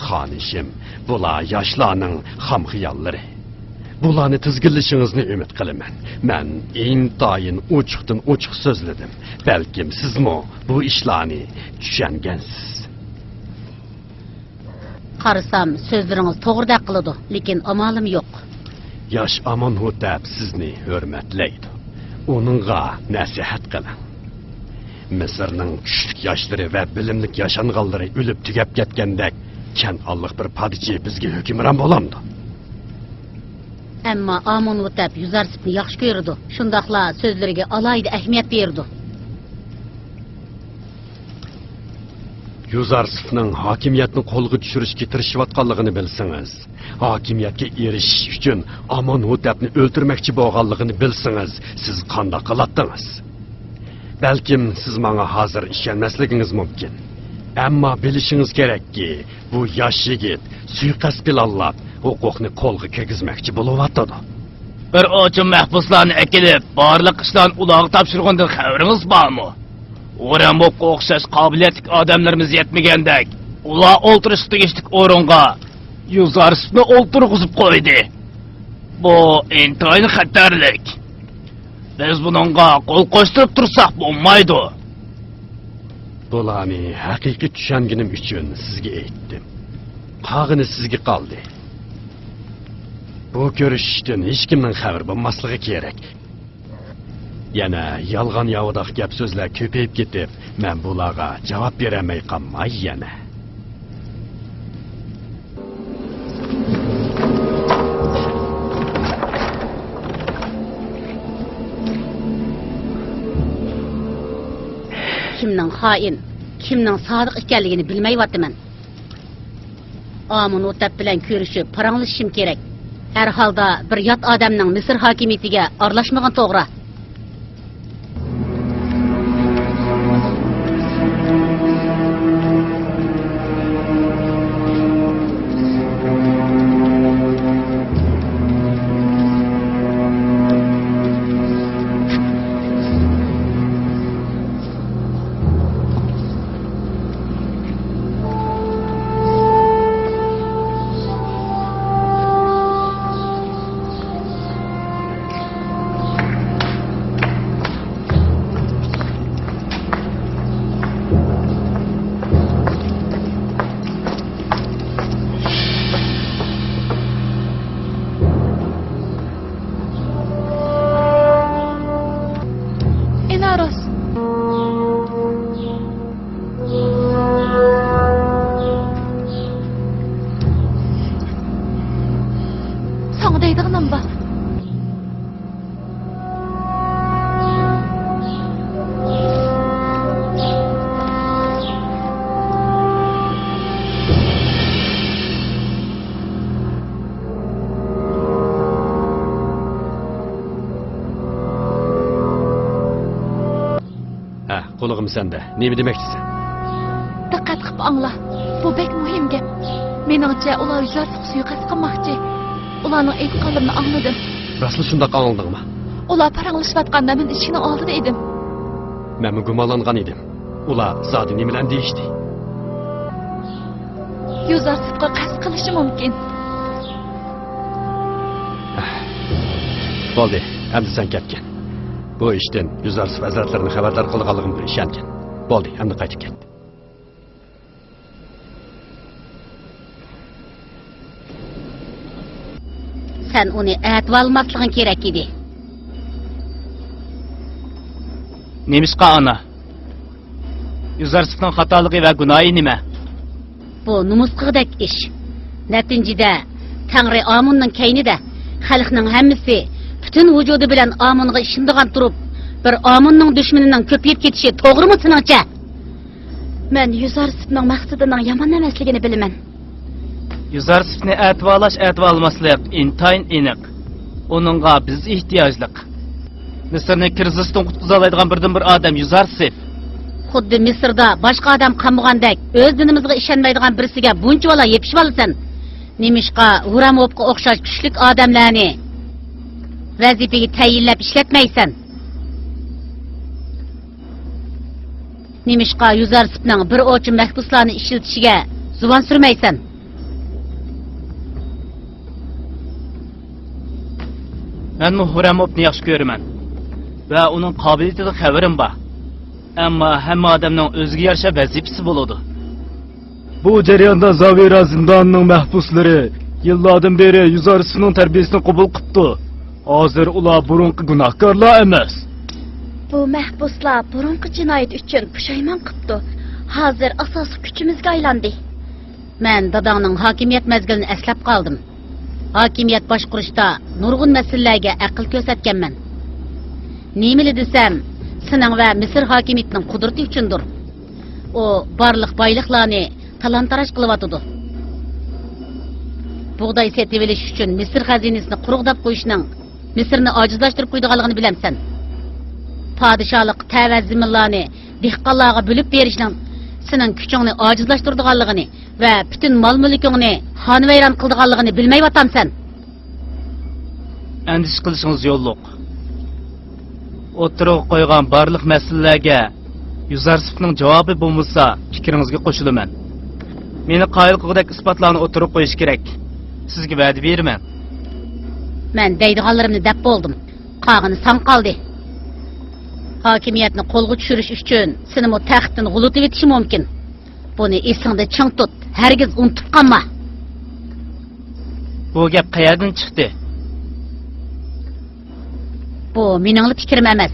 خانىشىم، بۇلار ياشلارنىڭ خام خىياللىرى. بۇلارنى تىزگىنلىشىڭىزنى ئۈمىد قىلىمەن. مەن ئىنتايىن ئوچۇقتىن ئوچۇق سۆزلىدىم. بەلكىم سىزمۇ بۇ ئىشلارنى چۈشەنگەنسىز. قارىسام، سۆزلىرىڭىز توغرىدەك قىلىدۇ، لېكىن ئامالىم يوق. ياش ئامونھوتەپ سىزنى ھۆرمەتلەيدۇ. ئۇنىڭغا نەسىھەت قىلىڭ. مىسىرنىڭ كۈچلۈك ياشلىرى ۋە بىلىملىك ياشانغانلىرى ئۆلۈپ تۈگەپ كەتكەندەك، كەنئانلىق بىر پادىچى بىزگە ھۆكۈمران بولامدۇ؟ ئەمما ئامونھوتەپ يۇزارسىپنى ياخشى كۆرىدۇ، شۇنداقلا سۆزلىرىگە ئالاھىدە ئەھمىيەت بېرىدۇ. يۇزارسىفنىڭ ھاكىمىيەتنى قولغا چۈشۈرۈشكە تىرىشىۋاتقانلىقىنى بىلسىڭىز، ھاكىمىيەتكە ئېرىشىش ئۈچۈن ئامونھوتەپنى ئۆلتۈرمەكچى بولغانلىقىنى بىلسىڭىز، سىز قانداق قىلاتتىڭىز؟ بەلكىم سىز ماڭا ھازىر ئىشەنمەسلىكىڭىز مۇمكىن. ئەمما بىلىشىڭىز كېرەككى، بۇ ياش يىگىت سۇيىقەست پىلانلاپ، ھوقۇقنى قولغا كىرگۈزمەكچى بولۇۋاتىدۇ. بىر ئوچۇم مەھبۇسلارنى ئەكېلىپ، بارلىق ئىشلارنى ئۇلارغا تاپشۇرغىندىن خەۋىرىڭىز بارمۇ؟ ۋۇرەنبوفقا ئوخشاش قابىلىيەتلىك ئادەملىرىمىز يەتمىگەندەك، ئۇلار ئولتۇرۇشقا تېگىشلىك ئورۇنغا يۇزارسىپنى ئولتۇرغۇزۇپ قويدى. بۇ ئىنتايىن خەتەرلىك. بىز بۇنىڭغا قول قوشتۇرۇپ تۇرساق بولمايدۇ. بۇلارنى ھەقىقىي چۈشەنگىنىم ئۈچۈن سىزگە ئېيتتىم. قالغىنى سىزگە قالدى. بۇ كۆرۈشۈشتىن ھېچكىمنىڭ خەۋىرى بولماسلىقى كېرەك. يەنە يالغان ياۋىداق گەپ سۆزلەر كۆپىيىپ كېتىپ، مەن بۇلارغا جاۋاب بېرەلمەي قالماي يەنە. كىمنىڭ خائىن، كىمنىڭ سادىق ئىكەنلىكىنى بىلمەيۋاتىمەن. ئامونھوتەپ بىلەن كۆرۈشۈپ پاراڭلىشىشىم كېرەك. ھەر ھالدا بىر يات ئادەمنىڭ مىسىر ھاكىمىيىتىگە ئارىلاشمىغىنى توغرا. بولغىمۇ سەندە. نېمە دېمەكچىسەن؟ دىققەت قىلىپ ئاڭلا. بۇ بەك مۇھىم گەپ. مېنىڭچە، ئۇلار يۈزەرسىپقا سۇيىقەست قىلماقچى. ئۇلارنىڭ ئېيتقانلىرىنى ئاڭلىدىم. راستلا شۇنداق ئاڭلىدىڭمۇ؟ ئۇلار پاراڭلىشىۋاتقاندا مەن ئىشىكنىڭ ئالدىدا ئىدىم. مەنمۇ گۇمانلانغان ئىدىم. ئۇلار زادى نېمىلەرنى دېيىشتى؟ يۈزەرسىپقا قەست قىلىشى مۇمكىن. بولدى، ئەمدى سەن كەتكىن. بۇ ئىشتىن يۈزەرسىپ ھەزرەتلىرىنى خەۋەردار قىلىدىغانلىقىمغا ئىشەنگىن. بولدى، ئەمدى قايتىپ كەت. سەن ئۇنى ئەتىۋالماسلىقىڭ كېرەك ئىدى. نېمىشقا، ئانا؟ يۈزەرسىپنىڭ خاتالىقى ۋە گۇناھى نېمە؟ بۇ نومۇس قىلغۇدەك ئىش. نەتىجىدە، تەڭرى ئامۇننىڭ كەينىدە. خەلقنىڭ ھەممىسى پۈتۈن ۋۇجۇدى بىلەن ئامۇنغا ئىشىنىدىغان تۇرۇپ، بىر ئامۇننىڭ دۈشمىنىنىڭ كۆپىيىپ كېتىشى توغرىمۇ سېنىڭچە؟ مەن يۈزەرسىپنىڭ مەقسىتىنىڭ يامان ئەمەسلىكىنى بىلىمەن. يۈزەرسىپنى ئەتىۋارلاش، ئەتىۋارلىماسلىق ئىنتايىن ئېنىق. ئۇنىڭغا بىز ئېھتىياجلىق. مىسىرنى كىرىزىستىن قۇتقۇزالايدىغان بىردىنبىر ئادەم يۈزەرسىپ. خۇددى مىسىردا باشقا ئادەم قالمىغاندەك، ئۆز دىنىمىزغا ئىشەنمەيدىغان بىرسىگە بۇنچىۋالا يېپىشىۋالىسەن. نېمىشقا ھۇراموپقا ئوخشاش كۈچلۈك ئادەملەرنى ۋەزىپىگە تەيىنلەپ ئىشلەتمەيسەن؟ نېمىشقا يۈزەرسىپنىڭ بىر ئوچۇم مەھبۇسلارنى ئىشلىتىشىگە زۇۋان سۈرمەيسەن؟ مەنمۇ ھۇراموپنى ياخشى كۆرىمەن ۋە ئۇنىڭ قابىلىيىتىدىن خەۋىرىم بار. ئەمما ھەممە ئادەمنىڭ ئۆزىگە يارىشا ۋەزىپىسى بولىدۇ. بۇ جەرياندا زاۋىرا زىندانىنىڭ مەھبۇسلىرى يىللاردىن بېرى يۈزەرسىپنىڭ تەربىيەسىنى قوبۇل قىپتۇ. ھازىر ئۇلار بۇرۇنقى گۇناھكارلار ئەمەس. بۇ مەھبۇسلار بۇرۇنقى جىنايىتى ئۈچۈن پۇشايمان قىپتۇ. ھازىر ئاساسلىق كۈچىمىزگە ئايلاندى. مەن داداڭنىڭ ھاكىمىيەت مەزگىلىنى ئەسلەپ قالدىم. ھاكىمىيەت باشقۇرۇشتا نۇرغۇن مەسىلىلەرگە ئەقىل كۆرسەتكەنمەن. نېمىلا دېسەم، سېنىڭ ۋە مىسىر ھاكىمىيىتىنىڭ قۇدرىتى ئۈچۈندۇر. ئۇ بارلىق بايلىقلارنى تالان-تاراج قىلىۋاتىدۇ. بۇغداي سېتىۋېلىش ئۈچۈن مىسىر خەزىنىسىنى قۇرۇقداپ قويۇشنىڭ مىسىرنى ئاجىزلاشتۇرۇپ قويىدىغانلىقىنى بىلەمسەن؟ پادىشاھلىققا تەۋە زېمىنلارنى دېھقانلارغا بۆلۈپ بېرىشنىڭ سېنىڭ كۈچۈڭنى ئاجىزلاشتۇرىدىغانلىقىنى ۋە پۈتۈن مال-مۈلكۈڭنى خانىۋەيران قىلىدىغانلىقىنى بىلمەيۋاتامسەن؟ ئەندىشە قىلىشىڭىز يوللۇق. ئوتتۇرىغا قويغان بارلىق مەسىلىلەرگە يۈزەرسىپنىڭ جاۋابى بولمىسا، پىكرىڭىزگە قوشۇلىمەن. مېنى قايىل قىلغۇدەك ئىسپاتلارنى ئوتتۇرىغا قويۇش كېرەك. سىزگە ۋەدە بېرىمەن. مەن دەيدىغانلىرىمنى دەپ بولدۇم. قالغىنى ساڭا قالدى. ھاكىمىيەتنى قولغا چۈشۈرۈش ئۈچۈن سېنىمۇ تەختتىن غۇلىتىۋېتىشى مۇمكىن. بۇنى ئېسىڭدە چىڭ تۇت، ھەرگىز ئۇنتۇپ قالما. بۇ گەپ قەيەردىن چىقتى؟ بۇ مېنىڭلا پىكرىم ئەمەس.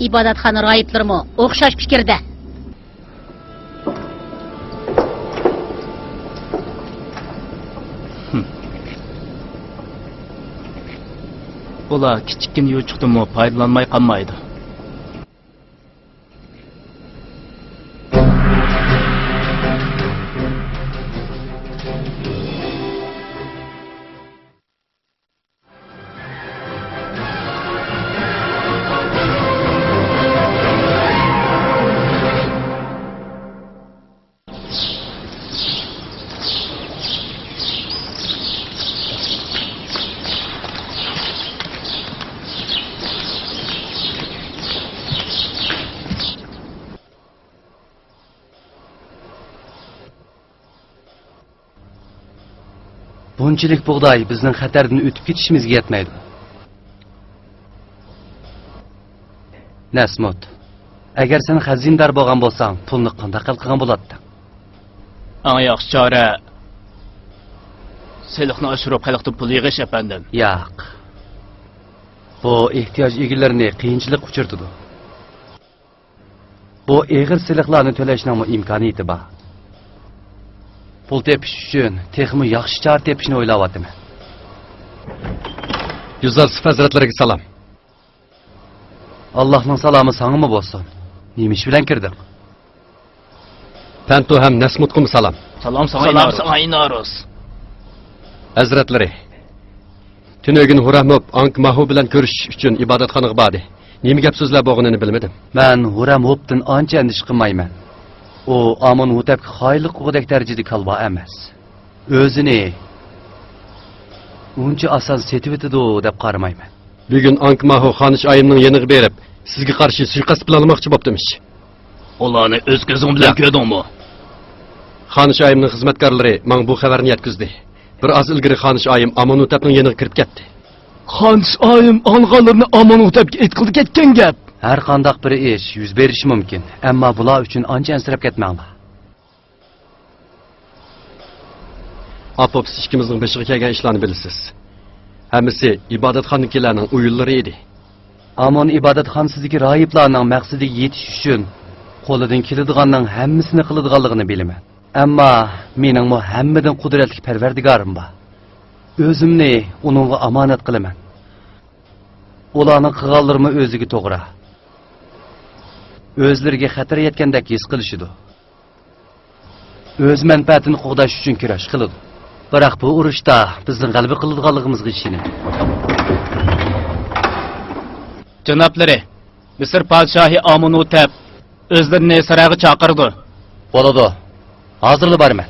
ئىبادەتخانا راھىبلىرىمۇ ئوخشاش پىكىردە. ھىم. ئۇلار كىچىككىنە يوچۇقتىنمۇ پايدىلانماي قالمايدۇ. بۇنچىلىك بۇغداي بىزنىڭ خەتەردىن ئۆتۈپ كېتىشىمىزگە يەتمەيدۇ. نەسمۇت، ئەگەر سەن خەزىنىدار بولغان بولساڭ، پۇلنى قانداق ھەل قىلغان بولاتتىڭ؟ ئەڭ ياخشى چارە، سېلىقنى ئاشۇرۇپ، خەلقتىن پۇل يىغىش، ئەپەندىم. ياق. بۇ ئېھتىياج ئىگىلىرىنى قىيىنچىلىققا ئۇچرىتىدۇ. بۇ ئېغىر سېلىقلارنى تۆلەشنىڭمۇ ئىمكانىيىتى بار. پۇل تېپىش ئۈچۈن تېخىمۇ ياخشى چارە تېپىشنى ئويلاۋاتىمەن. يۈزەرسىپ ھەزرەتلىرىگە سالام. ئاللاھنىڭ سالامى ساڭىمۇ بولسۇن. نېمە ئىش بىلەن كىردىڭ؟ پەنتو ھەم نەسمۇتقىمۇ سالام. سالام ساڭا، سالام ئىنارۇس. ساڭا، ئىنارۇس. ھەزرەتلىرى، تۈنۈگۈن ھۇراموپ ئانك ماھۇ بىلەن كۆرۈشۈش ئۈچۈن ئىبادەتخانىغا باردى. نېمە گەپ سۆزلەر بولغىنىنى بىلمىدىم. مەن ھۇرام ھوپتىن ئانچە ئەندىشە قىلمايمەن. ئۇ ئامون ھوتەپكە خائىنلىق قىلغۇدەك دەرىجىدە كالۋا ئەمەس. ئۆزىنى ئۇنچە ئاسان سېتىۋېتىدۇ دەپ قارىمايمەن. بۈگۈن ئانكماھو خانىش ئايىمنىڭ يېنىغا بېرىپ، سىزگە قارشى سۇيىقەست پىلانلىماقچى بوپتىمىش. ئۇلارنى ئۆز كۆزۈڭ بىلەن كۆردۈڭمۇ؟ خانىش ئايىمنىڭ خىزمەتكارلىرى ماڭا بۇ خەۋەرنى يەتكۈزدى. بىر ئاز ئىلگىرى خانىش ئايىم ئامون ھوتەپنىڭ يېنىغا كىرىپ كەتتى. خانىش ئايىم ئاڭلىغانلىرىنى ئامون ھوتەپكە ئېيتقىلى كەتكەن گەپ. ھەر قانداق بىر ئىش يۈز بېرىشى مۇمكىن، ئەمما بۇلار ئۈچۈن ئانچە ئەنسىرەپ كەتمەڭلار. ئاپوپس ئىككىمىزنىڭ بېشىغا كەلگەن ئىشلارنى بىلىسىز. ھەممىسى ئىبادەتخانىدىكىلەرنىڭ ئويۇنلىرى ئىدى. ئامون ئىبادەتخانىسىدىكى راھىبلارنىڭ مەقسىتىگە يېتىش ئۈچۈن قولىدىن كېلىدىغاننىڭ ھەممىسىنى قىلىدىغانلىقىنى بىلىمەن. ئەمما مېنىڭمۇ ھەممىدىن قۇدرەتلىك پەرۋەردىگارىم بار. ئۆزۈمنى ئۇنىڭغا ئامانەت قىلىمەن. ئۇلارنىڭ قىلغانلىرىمۇ ئۆزىگە توغرا. ئۆزلىرىگە خەتەر يەتكەندەك ھېس قىلىشىدۇ. ئۆز مەنپەئەتىنى قوغداش ئۈچۈن كۈرەش قىلىدۇ. بىراق بۇ ئۇرۇشتا بىزنىڭ غەلىبە قىلىدىغانلىقىمىزغا ئىشىنىمەن. جانابلىرى، مىسىر پادىشاھى ئامونۇتەپ ئۆزلىرىنى سارايغا چاقىرىدۇ. بولىدۇ. ھازىرلا بارىمەن.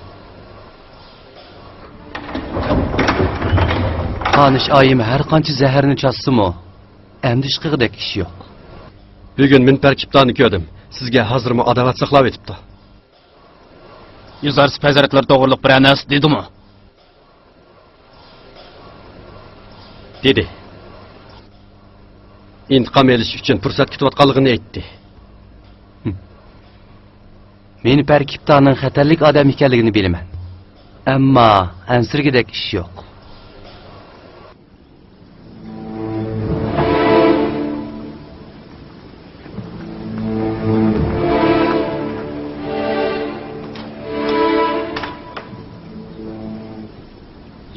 خانىش ئايىم ھەر قانچە زەھەرنى چاچسىمۇ، ئەندىشە قىلغۇدەك ئىش يوق. بۈگۈن مىنپەر كىپتانى كۆردۈم. سىزگە ھازىرمۇ ئاداۋەت ساقلاۋېتىپتۇ. يۈزارسىپ ھەزرەتلىرى توغرۇلۇق بىرەر نەرسە دېدىمۇ؟ دېدى. ئىنتىقام ئېلىش ئۈچۈن پۇرسەت كۈتۈۋاتقانلىقىنى ئېيتتى. مىنپەر كىپتانىڭ خەتەرلىك ئادەم ئىكەنلىكىنى بىلىمەن. ئەمما ئەنسىرىگۈدەك ئىش يوق.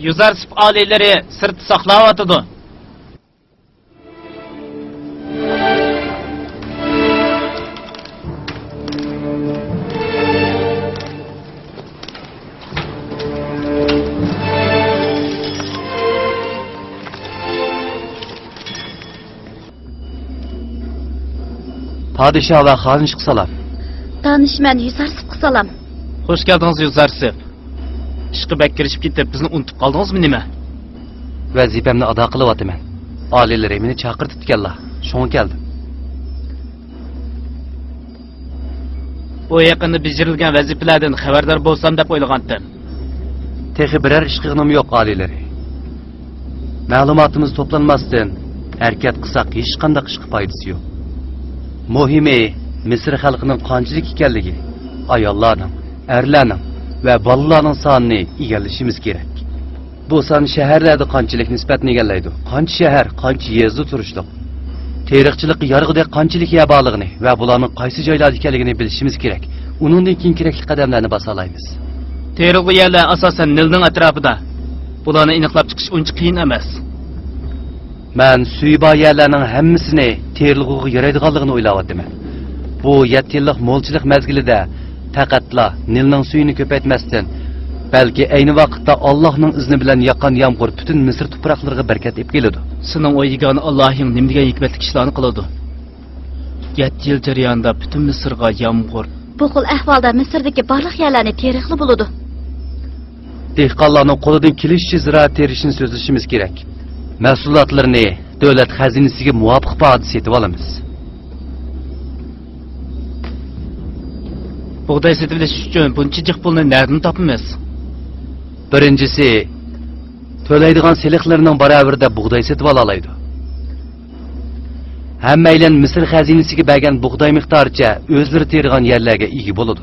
يۈزارسىپ ئالىيلىرى سىرتتا ساقلاۋاتىدۇ. پادىشاھ ۋە خانىشقا سالام. دانىشمەن يۈزارسىپقا سالام. خوش كەلدىڭىز، يۈزارسىپ. ئىشقا بەك كىرىشىپ كېتىپ، بىزنى ئۇنتۇپ قالدىڭىزمۇ نېمە؟ ۋەزىپەمنى ئادا قىلىۋاتىمەن. ئالىيلىرى مېنى چاقىرتىپتىكەنلا، شۇڭا كەلدىم. بۇ يېقىندا بېجىرىلگەن ۋەزىپىلەردىن خەۋەردار بولسام دەپ ئويلىغانتىم. تېخى بىرەر ئىش قىلغىنىم يوق، ئالىيلىرى. مەلۇماتىمىز توپلانماستىن ھەرىكەت قىلساق، ھېچقانداق ئىشقا پايدىسى يوق. مۇھىمى، مىسىر خەلقىنىڭ قانچىلىك ئىكەنلىكى، ئاياللارنىڭ، ئەرلەرنىڭ ۋە بالىلارنىڭ سانىنى ئىگىلىشىمىز كېرەك. بۇ سان شەھەرلەردە قانچىلىك نىسبەتنى ئىگىلەيدۇ، قانچە شەھەر، قانچە يېزىدا تۇرۇشلۇق، تېرىقچىلىققا يارىغۇدەك قانچىلىك يەر بارلىقىنى ۋە بۇلارنىڭ قايسى جايلاردا ئىكەنلىكىنى بىلىشىمىز كېرەك. ئۇنىڭدىن كېيىن كېرەكلىك قەدەملەرنى باسالايمىز. تېرىلغۇ يەرلەر ئاساسەن نىلنىڭ ئەتراپىدا. بۇلارنى ئېنىقلاپ چىقىش ئۇنچە قىيىن ئەمەس. مەن سۈيى بار يەرلەرنىڭ ھەممىسىنى تېرىلغۇغا يارايدىغانلىقىنى ئويلاۋاتىمەن. بۇ يەتتە يىللىق مولچىلىق مەزگىلىدە پەقەتلا نىلنىڭ سۈيىنى كۆپەيتمەستىن، بەلكى ئەينى ۋاقىتتا ئاللاھنىڭ ئىزنى بىلەن ياغقان يامغۇر پۈتۈن مىسىر تۇپراقلىرىغا بەرىكەت ئېلىپ كېلىدۇ. سېنىڭ ئۇ يېگانە ئاللاھىڭ نېمە دېگەن ھېكمەتلىك ئىشلارنى قىلىدۇ؟ يەتتە يىل جەريانىدا پۈتۈن مىسىرغا يامغۇر. بۇ خىل ئەھۋالدا مىسىردىكى بارلىق يەرلەرنى تېرىقلا بولىدۇ. دېھقانلارنىڭ قولىدىن كېلىشىچە زىرائەت تېرىشنى سۆزلىشىمىز كېرەك. مەھسۇلاتلىرىنى دۆلەت خەزىنىسىگە مۇۋاپىق باھادا سېتىۋالىمىز. بۇغداي سېتىۋېلىش ئۈچۈن بۇنچە جىق پۇلنى نەدىن تاپىمىز؟ بىرىنچىسى، تۆلەيدىغان سېلىقلىرىنىڭ باراۋىرىدە بۇغداي سېتىۋالالايدۇ. ھەممەيلەن مىسىر خەزىنىسىگە بەرگەن بۇغداي مىقدارىچە ئۆزلىرى تېرىغان يەرلەرگە ئىگە بولىدۇ.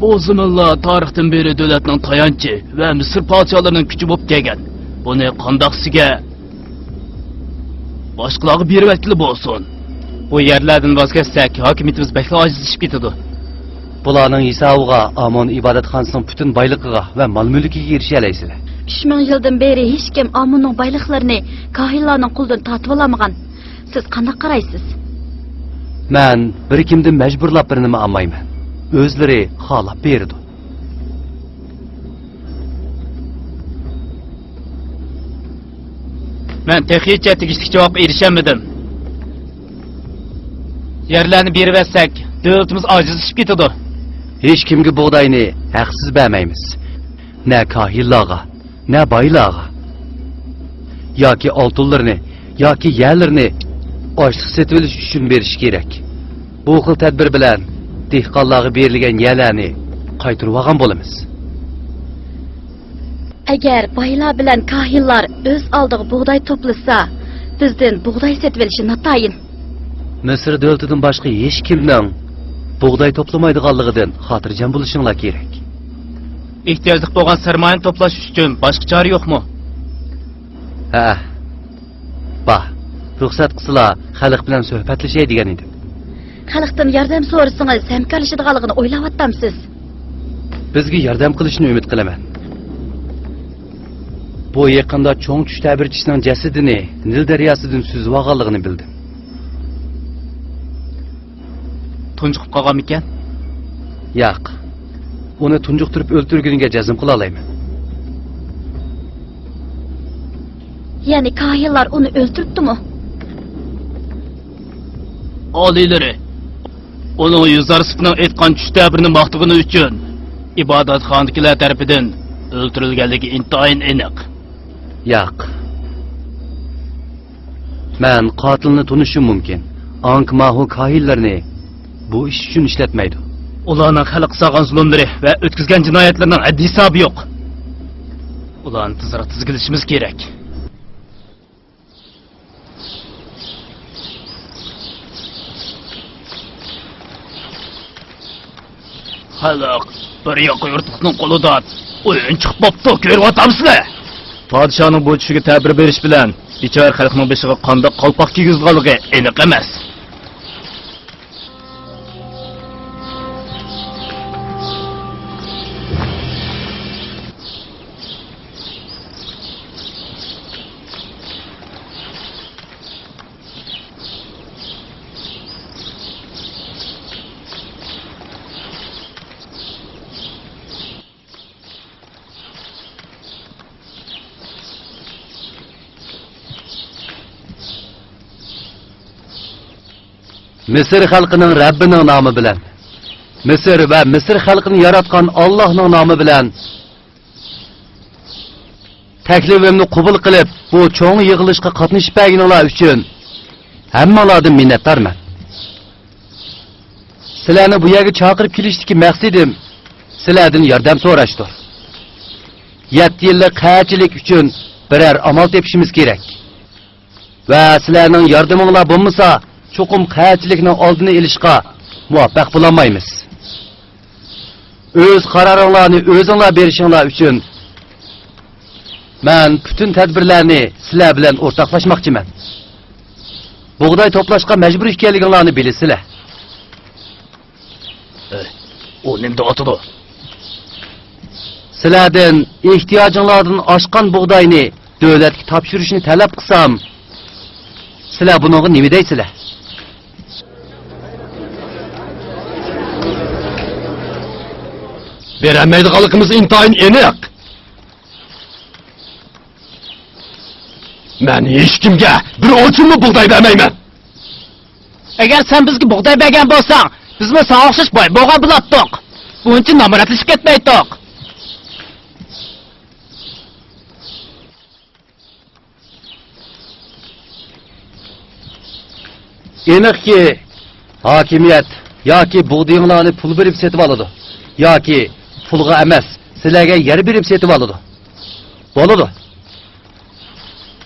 بۇ زېمىنلار تارىختىن بېرى دۆلەتنىڭ تايانچى ۋە مىسىر پادىشاھلىرىنىڭ كۈچى بولۇپ كەلگەن. بۇنى قانداقسىگە باشقىلارغا بېرىۋەتكىلى بولسۇن. بۇ يەرلەردىن ۋاز كەچسەك، ھاكىمىيىتىمىز بەكلا ئاجىزلىشىپ كېتىدۇ. بۇلارنىڭ ھېسابىغا ئامون ئىبادەتخانىسىنىڭ پۈتۈن بايلىقىغا ۋە مال-مۈلكىگە ئېرىشەلەيسىلەر. ئۈچ مىڭ يىلدىن بېرى ھېچكىم ئاموننىڭ بايلىقلىرىنى كاھىنلارنىڭ قولىدىن تارتىۋالالمىغان. سىز قانداق قارايسىز؟ مەن بىر كىمدىن مەجبۇرلاپ بىر نېمە ئالمايمەن. ئۆزلىرى خالاپ بېرىدۇ. مەن تېخىچە تېگىشلىك جاۋابقا ئېرىشەلمىدىم. يەرلەرنى بېرىۋەتسەك، دۆلىتىمىز ئاجىزلىشىپ كېتىدۇ. ھېچ كىمگە بۇغداينى ھەقسىز بەرمەيمىز. نە كاھىنلارغا، نە بايلارغا. ياكى ئالتۇنلىرىنى، ياكى يەرلىرىنى ئاشلىق سېتىۋېلىش ئۈچۈن بېرىشى كېرەك. بۇ خىل تەدبىر بىلەن دېھقانلارغا بېرىلگەن يەرلەرنى قايتۇرۇۋالغان بولىمىز. ئەگەر بايلار بىلەن كاھىنلار ئۆز ئالدىغا بۇغداي توپلىسا، بىزدىن بۇغداي سېتىۋېلىشى ناتايىن. مىسىر دۆلىتىدىن باشقا ھېچكىمنىڭ بۇغداي توپلىمايدىغانلىقىدىن خاتىرجەم بولۇشۇڭلار كېرەك. ئېھتىياجلىق بولغان سەرمايىنى توپلاش ئۈچۈن باشقا چارە يوقمۇ؟ ھە، بار. رۇخسەت قىلسىلا، خەلق بىلەن سۆھبەتلىشەي دېگەن ئىدىم. خەلقتىن ياردەم سورىسىڭىز، ھەمكارلىشىدىغانلىقىنى ئويلاۋاتامسىز؟ بىزگە ياردەم قىلىشىنى ئۈمىد قىلىمەن. بۇ يېقىندا چوڭ چۈش تەبىرچىسىنىڭ جەسىتىنى نىل دەرياسىدىن سۈزۈۋالغانلىقىنى بىلدىم. تۇنجۇقۇپ قالغانمىكەن؟ ياق. ئۇنى تۇنجۇقتۇرۇپ ئۆلتۈرگىنىگە جەزم قىلالايمەن. يەنى كاھىنلار ئۇنى ئۆلتۈرۈپتىمۇ؟ ئالىيلىرى، ئۇنىڭ يۈزارسىپنىڭ ئېيتقان چۈش تەبىرىنى ماختىغىنى ئۈچۈن ئىبادەتخانىدىكىلەر تەرىپىدىن ئۆلتۈرۈلگەنلىكى ئىنتايىن ئېنىق. ياق. مەن قاتىلنى تونۇشۇم مۇمكىن. ئاڭكماھۇ كاھىنلىرىنى بۇ ئىش ئۈچۈن ئىشلەتمەيدۇ. ئۇلارنىڭ خەلققە سالغان زۇلۇملىرى ۋە ئۆتكۈزگەن جىنايەتلىرىنىڭ ھەددى-ھېسابى يوق. ئۇلارنى تېزراق تىزگىنلىشىمىز كېرەك. خەلق بىر ياقا يۇرتلۇقنىڭ قولىدا ئويۇن چىقىپ بوپتۇ، كۆرۈۋاتامسىلەر؟ پادىشاھنىڭ بۇ چۈشىگە تەبىر بېرىش بىلەن بىچارە خەلقنىڭ بېشىغا قانداق قالپاق كىيگۈزىدىغانلىقى ئېنىق ئەمەس. مىسىر خەلقىنىڭ رەببىنىڭ نامى بىلەن، مىسىر ۋە مىسىر خەلقىنى ياراتقان ئاللاھنىڭ نامى بىلەن تەكلىپىمنى قوبۇل قىلىپ، بۇ چوڭ يىغىلىشقا قاتنىشىپ بەرگىنىڭلار ئۈچۈن ھەممىڭلاردىن مىننەتدارمەن. سىلەرنى بۇ يەرگە چاقىرىپ كېلىشتىكى مەقسىتىم سىلەردىن ياردەم سوراشتۇر. يەتتە يىللىق قەھەتچىلىك ئۈچۈن بىرەر ئامال تېپىشىمىز كېرەك. ۋە سىلەرنىڭ ياردىمىڭلار بولمىسا، چوقۇم قەھەتچىلىكنىڭ ئالدىنى ئېلىشقا مۇۋەپپەق بولالمايمىز. ئۆز قارارىڭلارنى ئۆزۈڭلار بېرىشىڭلار ئۈچۈن مەن پۈتۈن تەدبىرلەرنى سىلەر بىلەن ئورتاقلاشماقچىمەن. بۇغداي توپلاشقا مەجبۇر ئىكەنلىكىڭلارنى بىلىسىلەر. ئەي، ئۇ نېمە دەۋاتىدۇ؟ سىلەردىن ئېھتىياجىڭلاردىن ئاشقان بۇغداينى دۆلەتكە تاپشۇرۇشنى تەلەپ قىلسام، سىلەر بۇنىڭغا نېمە دەيسىلەر؟ بېرەلمەيدىغانلىقىمىز ئىنتايىن ئېنىق. مەن ھېچكىمگە بىر ئوچۇممۇ بۇغداي بەرمەيمەن. ئەگەر سەن بىزگە بۇغداي بەرگەن بولساڭ، بىزمۇ ساڭا ئوخشاش باي بولغان بولاتتۇق. بۇنچە نامراتلىشىپ كەتمەيتتۇق. ئېنىقكى، ھاكىمىيەت ياكى بۇغدىيىڭلارنى پۇل بېرىپ سېتىۋالىدۇ، ياكى پۇلغا ئەمەس، سىلەرگە يەر بېرىپ سېتىۋالىدۇ. بولىدۇ.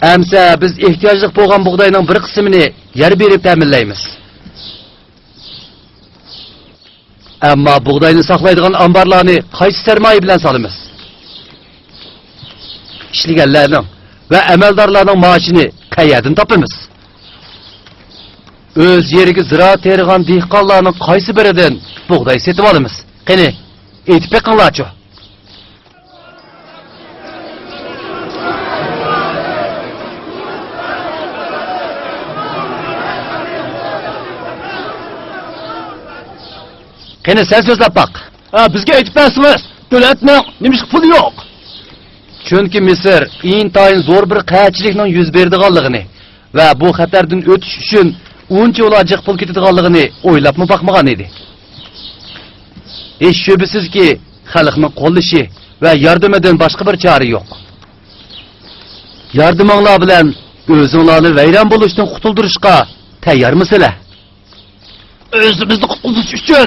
ئەمسە بىز ئېھتىياجلىق بولغان بۇغداينىڭ بىر قىسمىنى يەر بېرىپ تەمىنلەيمىز. ئەمما بۇغداينى ساقلايدىغان ئامبارلارنى قايسى سەرمايە بىلەن سالىمىز؟ ئىشلىگەنلەرنىڭ ۋە ئەمەلدارلارنىڭ مائاشىنى قەيەردىن تاپىمىز؟ ئۆز يېرىگە زىرائەت تېرىغان دېھقانلارنىڭ قايسى بىرىدىن بۇغداي سېتىۋالىمىز؟ قېنى، ئېيتىپ بېقىڭلارچۇ. قېنى، سەن سۆزلەپ باق. ھە، بىزگە ئېيتىپ بەرسىڭىز، دۆلەتنىڭ نېمىشقا پۇلى يوق؟ چۈنكى مىسىر ئىنتايىن زور بىر قەھەتچىلىكنىڭ يۈز بېرىدىغانلىقىنى ۋە بۇ خەتەردىن ئۆتۈش ئۈچۈن ئۇنچە ئۇلار جىق پۇل كېتىدىغانلىقىنى ئويلاپمۇ باقمىغان ئىدى. ھېچ شۈبھىسىزكى، خەلقنىڭ قوللىشى ۋە ياردىمىدىن باشقا بىر چارە يوق. ياردىمىڭلار بىلەن ئۆزۈڭلارنى ۋەيران بولۇشتىن قۇتۇلدۇرۇشقا تەييارمۇسىلەر؟ ئۆزىمىزنى قۇتقۇزۇش ئۈچۈن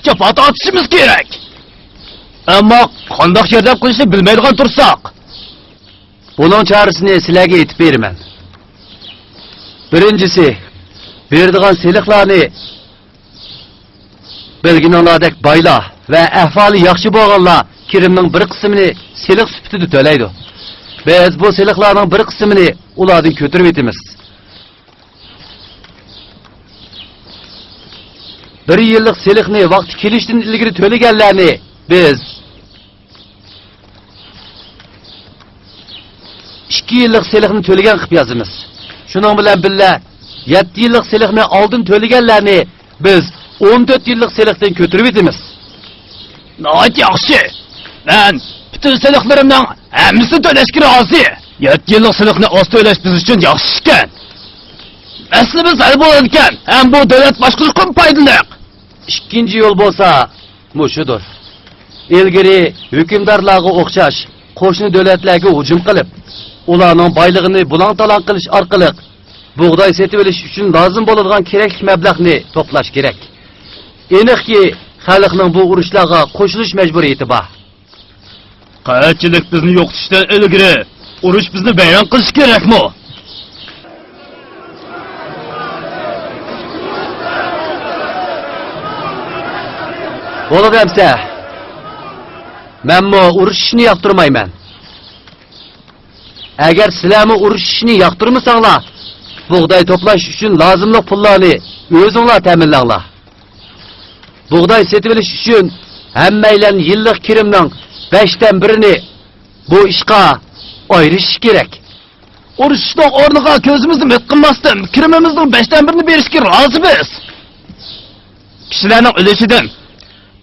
جاپا تارتىشىمىز كېرەك. ئەمما قانداق ياردەم قىلىشنى بىلمەيدىغان تۇرساق؟ بۇنىڭ چارىسىنى سىلەرگە ئېيتىپ بېرىمەن. بىرىنچىسى، بېرىدىغان سېلىقلارنى بىلگىنىڭلاردەك بايلار ۋە ئەھۋالى ياخشى بولغانلار كىرىمنىڭ بىر قىسمىنى سېلىق سۈپىتىدە تۆلەيدۇ. بىز بۇ سېلىقلارنىڭ بىر قىسمىنى ئۇلاردىن كۆتۈرۈۋېتىمىز. بىر يىللىق سېلىقنى ۋاقتى كېلىشتىن ئىلگىرى تۆلىگەنلەرنى بىز ئىككى يىللىق سېلىقنى تۆلىگەن قىلىپ يازىمىز. شۇنىڭ بىلەن بىللە، يەتتە يىللىق سېلىقنى ئالدىن تۆلىگەنلەرنى بىز ئون تۆت يىللىق سېلىقتىن كۆتۈرۈۋېتىمىز. ناھايىتى ياخشى. مەن پۈتۈن سېلىقلىرىمنىڭ ھەممىسىنى تۆلەشكە رازى. يەتتە يىللىق سېلىقنى ئاز تۆلەش بىز ئۈچۈن ياخشى ئىكەن. مەسىلىمىز ھەل بولىدىكەن ھەم بۇ دۆلەت باشقۇرۇشقىمۇ پايدىلىق. ئىككىنچى يول بولسا مۇشۇدۇر. ئىلگىرى ھۆكۈمدارلارغا ئوخشاش قوشنا دۆلەتلەرگە ھۇجۇم قىلىپ، ئۇلارنىڭ بايلىقىنى بۇلاڭ-تالاڭ قىلىش ئارقىلىق بۇغداي سېتىۋېلىش ئۈچۈن لازىم بولىدىغان كېرەكلىك مەبلەغنى توپلاش كېرەك. ئېنىقكى، خەلقنىڭ بۇ ئۇرۇشلارغا قوشۇلۇش مەجبۇرىيىتى بار. قەھەتچىلىك بىزنى يوقىتىشتىن ئىلگىرى ئۇرۇش بىزنى ۋەيران قىلىشى كېرەكمۇ؟ بولىدۇ ئەمسە. مەنمۇ ئۇرۇشۇشنى ياقتۇرمايمەن. ئەگەر سىلەرمۇ ئۇرۇشۇشنى ياقتۇرمىساڭلار، بۇغداي توپلاش ئۈچۈن لازىملىق پۇللارنى ئۆزۈڭلار تەمىنلەڭلار. بۇغداي سېتىۋېلىش ئۈچۈن ھەممەيلەن يىللىق كىرىمنىڭ بەشتىن بىرىنى بۇ ئىشقا ئايرىشىش كېرەك. ئۇرۇشۇشنىڭ ئورنىغا كۆزىمىزنى مىت قىلماستىن، كىرىمىمىزنىڭ بەشتىن بىرىنى بېرىشكە رازىمىز. كىشىلەرنىڭ ئۈلۈشىدىن،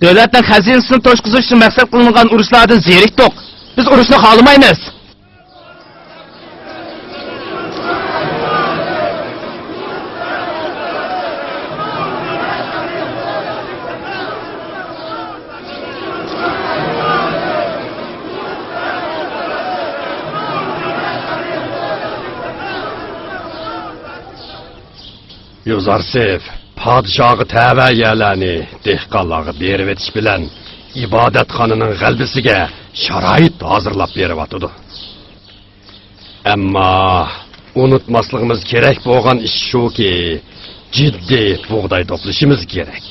دۆلەتنىڭ خەزىنىسىنى توشقۇزۇشنى مەقسەت قىلىنغان ئۇرۇشلاردىن زېرىكتۇق. بىز ئۇرۇشنى خالىمايمىز. يۈزارسىف پادىشاھقا تەۋە يەرلەرنى دېھقانلارغا بېرىۋېتىش بىلەن ئىبادەتخانىنىڭ غەلىبىسىگە شارائىت ھازىرلاپ بېرىۋاتىدۇ. ئەمما ئۇنتۇماسلىقىمىز كېرەك بولغان ئىش شۇكى، جىددىي بۇغداي توپلىشىمىز كېرەك.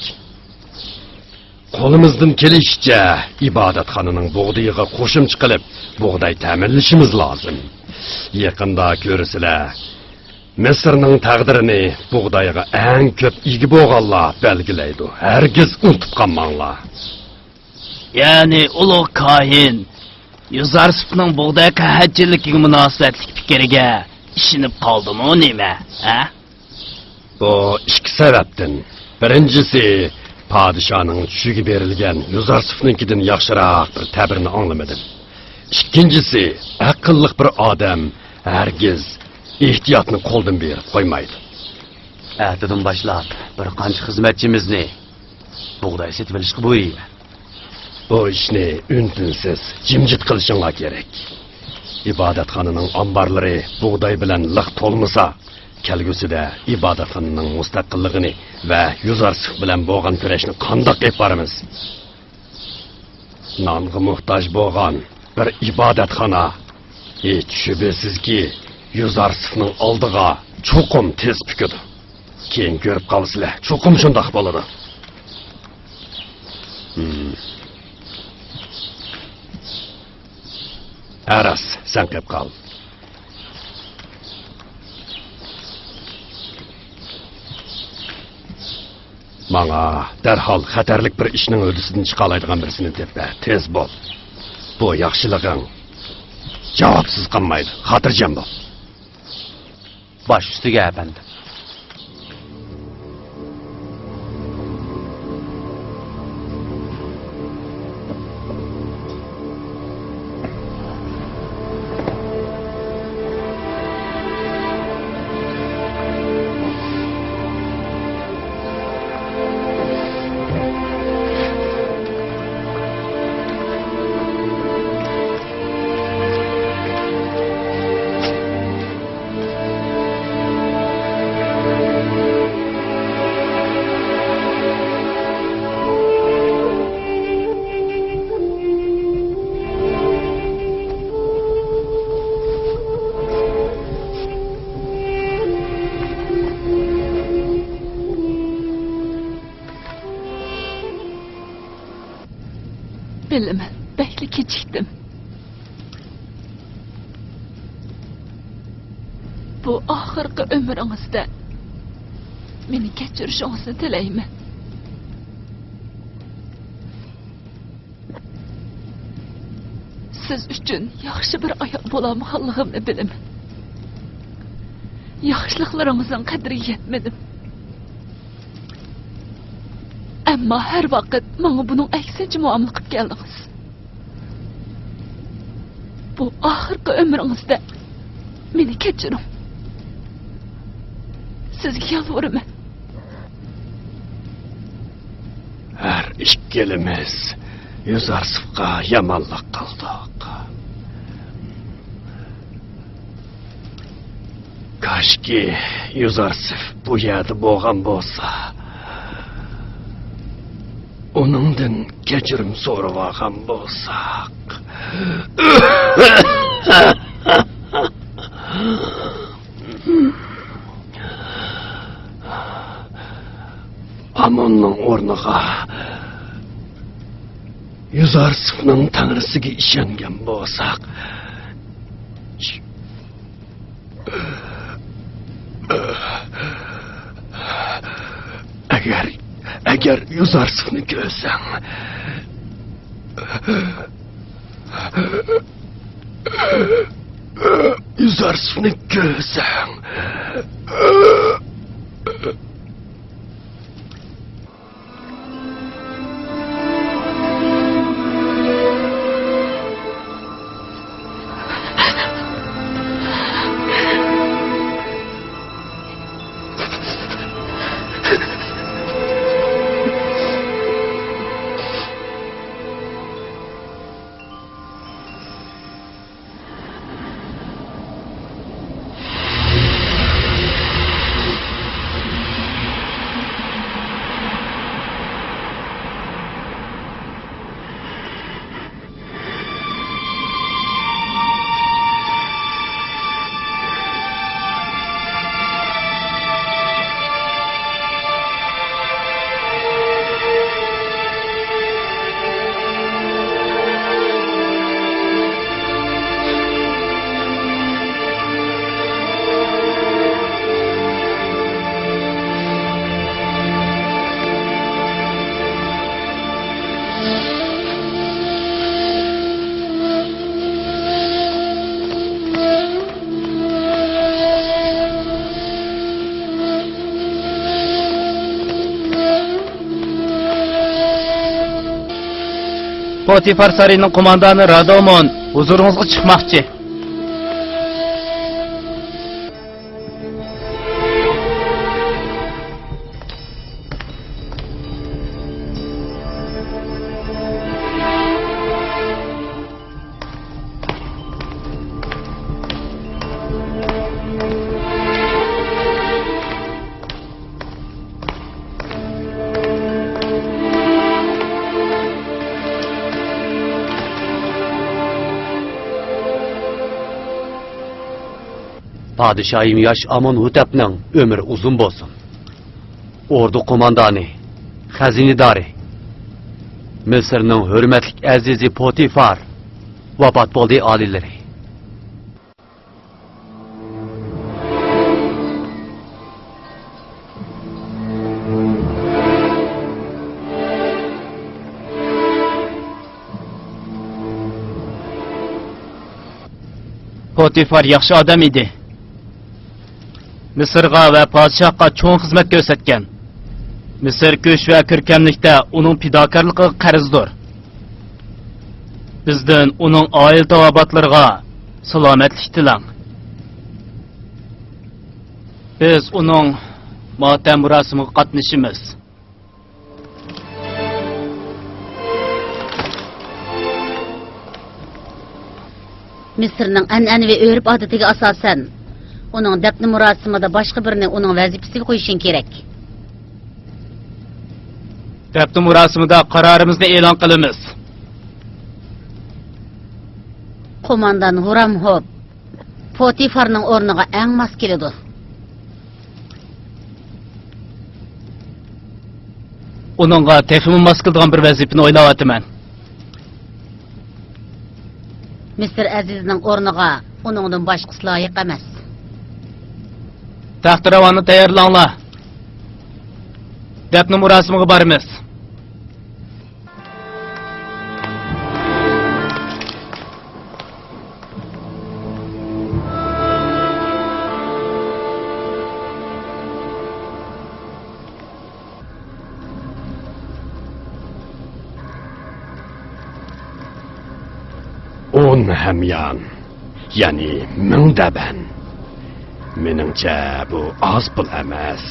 قولىمىزدىن كېلىشىچە ئىبادەتخانىنىڭ بۇغدىيىغا قوشۇمچە قىلىپ بۇغداي تەمىنلىشىمىز لازىم. يېقىندا كۆرىسىلەر، مىسىرنىڭ تەقدىرىنى بۇغدايغا ئەڭ كۆپ ئىگە بولغانلار بەلگىلەيدۇ. ھەرگىز ئۇنتۇپ قالماڭلار. يەنى ئۇلۇغ كاھىن يۈزارسىفنىڭ بۇغداي قەھەتچىلىكىگە مۇناسىۋەتلىك پىكرىگە ئىشىنىپ قالدىمۇ نېمە، ھە؟ بۇ ئىككى سەۋەبتىن. بىرىنچىسى، پادىشاھنىڭ چۈشىگە بېرىلگەن يۈزارسىفنىڭكىدىن ياخشىراق بىر تەبىرنى ئاڭلىمىدىم. ئىككىنچىسى، ئەقىللىق بىر ئادەم ھەرگىز ئېھتىياتنى قولدىن بېرىپ قويمايدۇ. ئەتىدىن باشلاپ بىر قانچە خىزمەتچىمىزنى بۇغداي سېتىۋېلىشقا بۇيرۇيمەن. بۇ ئىشنى ئۈن-تىنسىز جىمجىت قىلىشىڭلار كېرەك. ئىبادەتخانىنىڭ ئامبارلىرى بۇغداي بىلەن لىق تولمىسا، كەلگۈسىدە ئىبادەتخانىنىڭ مۇستەقىللىقىنى ۋە يۈزارسىف بىلەن بولغان كۈرەشنى قانداق ئېلىپ بارىمىز؟ نانغا موھتاج بولغان بىر ئىبادەتخانا ھېچ شۈبھىسىزكى يۈزارسىفنىڭ ئالدىغا چوقۇم تىز پۈكىدۇ. كېيىن كۆرۈپ قالىسىلەر، چوقۇم شۇنداق بولىدۇ. ھىم. ھە راست، سەن قېپ قال. ماڭا دەرھال خەتەرلىك بىر ئىشنىڭ ھۆددىسىدىن چىقالايدىغان بىرسىنى تېپە، تېز بول. بۇ ياخشىلىقىڭ جاۋابسىز قالمايدۇ، خاتىرجەم بول. باش ئۈستىگە، ئەپەندىم. بىلىمەن، بەكلا كېچىكتىم. بۇ ئاخىرقى ئۆمرىڭىزدە مېنى كەچۈرۈشىڭىزنى تىلەيمەن. سىز ئۈچۈن ياخشى بىر ئايال بولالمىغانلىقىمنى بىلىمەن. ياخشىلىقلىرىڭىزنىڭ قەدرىگە يەتمىدىم. ئەمما ھەر ۋاقىت ماڭا بۇنىڭ ئەكسىنچە مۇئامىلە قىلىپ كەلدىڭىز. بۇ ئاخىرقى ئۆمرىڭىزدە مېنى كەچۈرۈڭ. سىزگە يالۋۇرىمەن. ھەر ئىككىلىمىز يۈزارسىفقا يامانلىق قىلدۇق. كاشكى يۈزارسىف بۇ يەردە بولغان بولسا، ئۇنىڭدىن كەچۈرۈم سورىۋالغان بولساق. ئاموننىڭ ئورنىغا يۈزارسىفنىڭ تەڭرىسىگە ئىشەنگەن بولساق، ئەگەر، ئەگەر يۈزارسىفنى كۆرسەڭ، يۈزارسىفنى كۆرسەڭ. پوتىفار سارىيىنىڭ قوماندانى رادومون ھۇزۇرىڭىزغا چىقماقچى. پادىشاھىم ياش ئامون ھۇتەپنىڭ ئۆمرى ئۇزۇن بولسۇن. ئوردۇ قوماندانى، خەزىنىدارى، مىسىرنىڭ ھۆرمەتلىك ئەزىزى پوتىفار ۋاپات بولدى، ئالىيلىرى. پوتىفار ياخشى ئادەم ئىدى. مىسىرغا ۋە پادىشاھقا چوڭ خىزمەت كۆرسەتكەن. مىسىر كۈچ ۋە كۆركەملىكتە ئۇنىڭ پىداكارلىقىغا قەرزدۇر. بىزدىن ئۇنىڭ ئائىلە تاۋابىئاتلىرىغا سالامەتلىك تىلەڭ. بىز ئۇنىڭ ماتەم مۇراسىمىغا قاتنىشىمىز. مىسىرنىڭ ئەنئەنىۋى ئۆرپ-ئادىتىگە ئاساسەن، ئۇنىڭ دەپنە مۇراسىمىدا باشقا بىرىنى ئۇنىڭ ۋەزىپىسىگە قويۇشۇڭ كېرەك. دەپنە مۇراسىمىدا قارارىمىزنى ئېلان قىلىمىز. قوماندان ھۇرامھوپ پوتىفارنىڭ ئورنىغا ئەڭ ماس كېلىدۇ. ئۇنىڭغا تېخىمۇ ماس كېلىدىغان بىر ۋەزىپىنى ئويلاۋاتىمەن. مىستېر ئەزىزنىڭ ئورنىغا ئۇنىڭدىن باشقىسى لايىق ئەمەس. تەختىراۋاننى تەييارلاڭلار. دەپنە مۇراسىمىغا بارىمىز. ئون ھەميان، يەنى مىڭ دەبەن. مېنىڭچە، بۇ ئاز پۇل ئەمەس.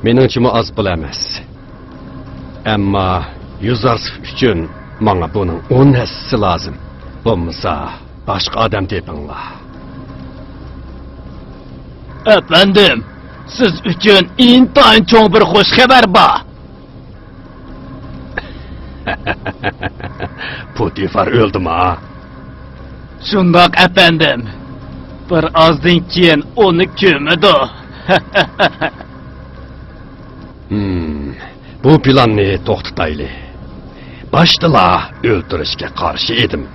مېنىڭچىمۇ ئاز پۇل ئەمەس. ئەمما يۈزارسىف ئۈچۈن ماڭا بۇنىڭ ئون ھەسسىسى لازىم. بولمىسا، باشقا ئادەم تېپىڭلار. ئەپەندىم، سىز ئۈچۈن ئىنتايىن چوڭ بىر خۇش خەۋەر بار. پوتىفار ئۆلدىما؟ شۇنداق، ئەپەندىم. بىر ئازدىن كېيىن ئۇنى كۆمىدۇ. ھىم، بۇ پىلاننى توختىتايلى. باشتىلا ئۆلتۈرۈشكە قارشى ئىدىم.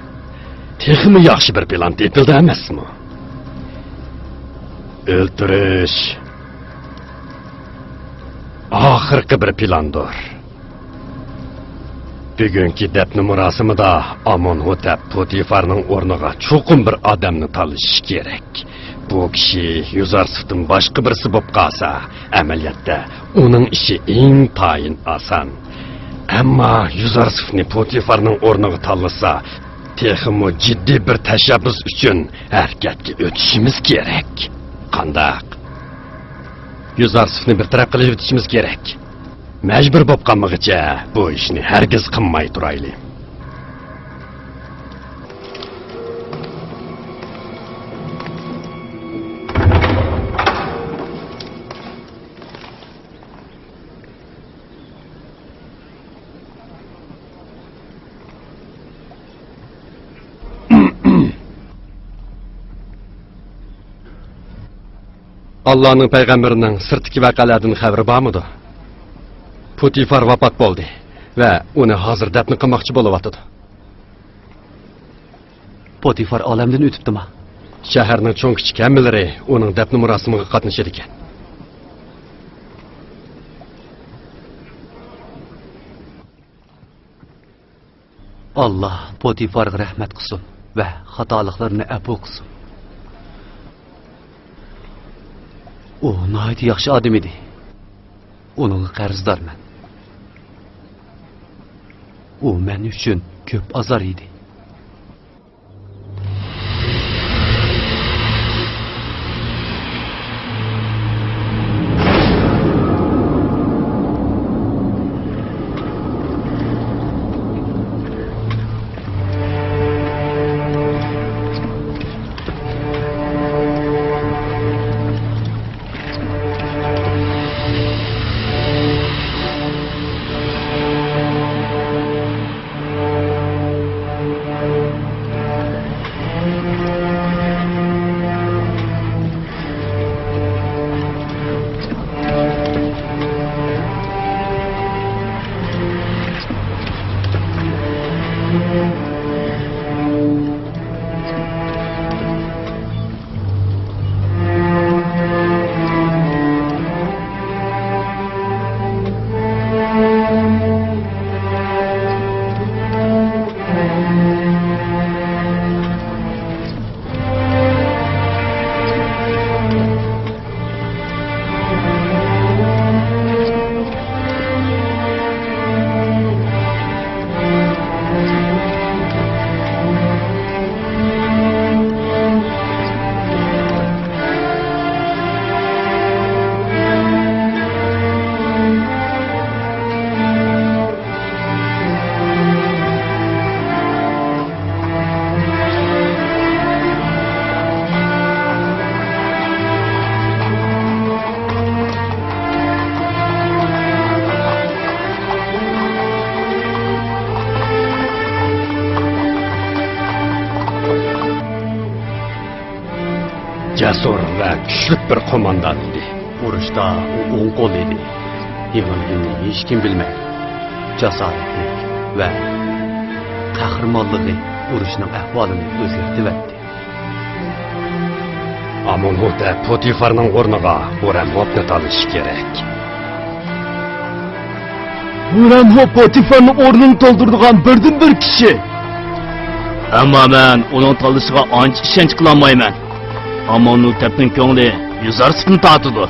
تېخىمۇ ياخشى بىر پىلان تېپىلدى ئەمەسمۇ؟ ئۆلتۈرۈش ئاخىرقى بىر پىلاندۇر. بۈگۈنكى دەپنە مۇراسىمىدا ئامونھوتەپ پوتىفارنىڭ ئورنىغا چوقۇم بىر ئادەمنى تاللىشى كېرەك. بۇ كىشى يۈزارسىفتىن باشقا بىرسى بولۇپ قالسا، ئەمەلىيەتتە ئۇنىڭ ئىشى ئىنتايىن ئاسان. ئەمما يۈزارسىفنى پوتىفارنىڭ ئورنىغا تاللىسا، تېخىمۇ جىددىي بىر تەشەببۇس ئۈچۈن ھەرىكەتكە ئۆتۈشىمىز كېرەك. قانداق؟ يۈزارسىفنى بىر تەرەپ قىلىۋېتىشىمىز كېرەك. مەجبۇر بولۇپ قالمىغۇچە بۇ ئىشنى ھەرگىز قىلماي تۇرايلى. ئاللانىڭ پەيغەمبىرىنىڭ سىرتتىكى ۋەقەلەردىن خەۋىرى بارمىدۇ؟ پۇتىفار ۋاپات بولدى ۋە ئۇنى ھازىر دەپنە قىلماقچى بولۇۋاتىدۇ. پۇتىفار ئالەمدىن ئۆتۈپتىما؟ شەھەرنىڭ چوڭ-كىچىك ھەممىلىرى ئۇنىڭ دەپنە مۇراسىمىغا قاتنىشىدىكەن. ئاللا پوتىفارغا رەھمەت قىلسۇن ۋە خاتالىقلىرىنى ئەپۇ قىلسۇن. ئۇ ناھايىتى ياخشى ئادەم ئىدى. ئۇنىڭغا قەرزدارمەن. ئۇ مەن ئۈچۈن كۆپ ئازار يېدى. جەسۇر ۋە كۈچلۈك بىر قوماندان ئىدى. ئۇرۇشتا ئۇ ئوڭ قول ئىدى. يېڭىلغىنىنى ھېچكىم بىلمەيدۇ. جاسارەتلىك ۋە قەھرىمانلىقى ئۇرۇشنىڭ ئەھۋالىنى ئۆزگەرتىۋەتتى. ئامونھوتەپ پوتىفارنىڭ ئورنىغا ھورەمھوپنى تاللىشى كېرەك. ھورەمھوپ پوتىفارنىڭ ئورنىنى تولدۇرىدىغان بىردىنبىر كىشى. ئەمما مەن ئۇنىڭ تاللىشىغا ئانچە ئىشەنچ قىلالمايمەن. ئامونھوتەپنىڭ كۆڭلى يۈز ئارىسىدىن تارتىدۇ.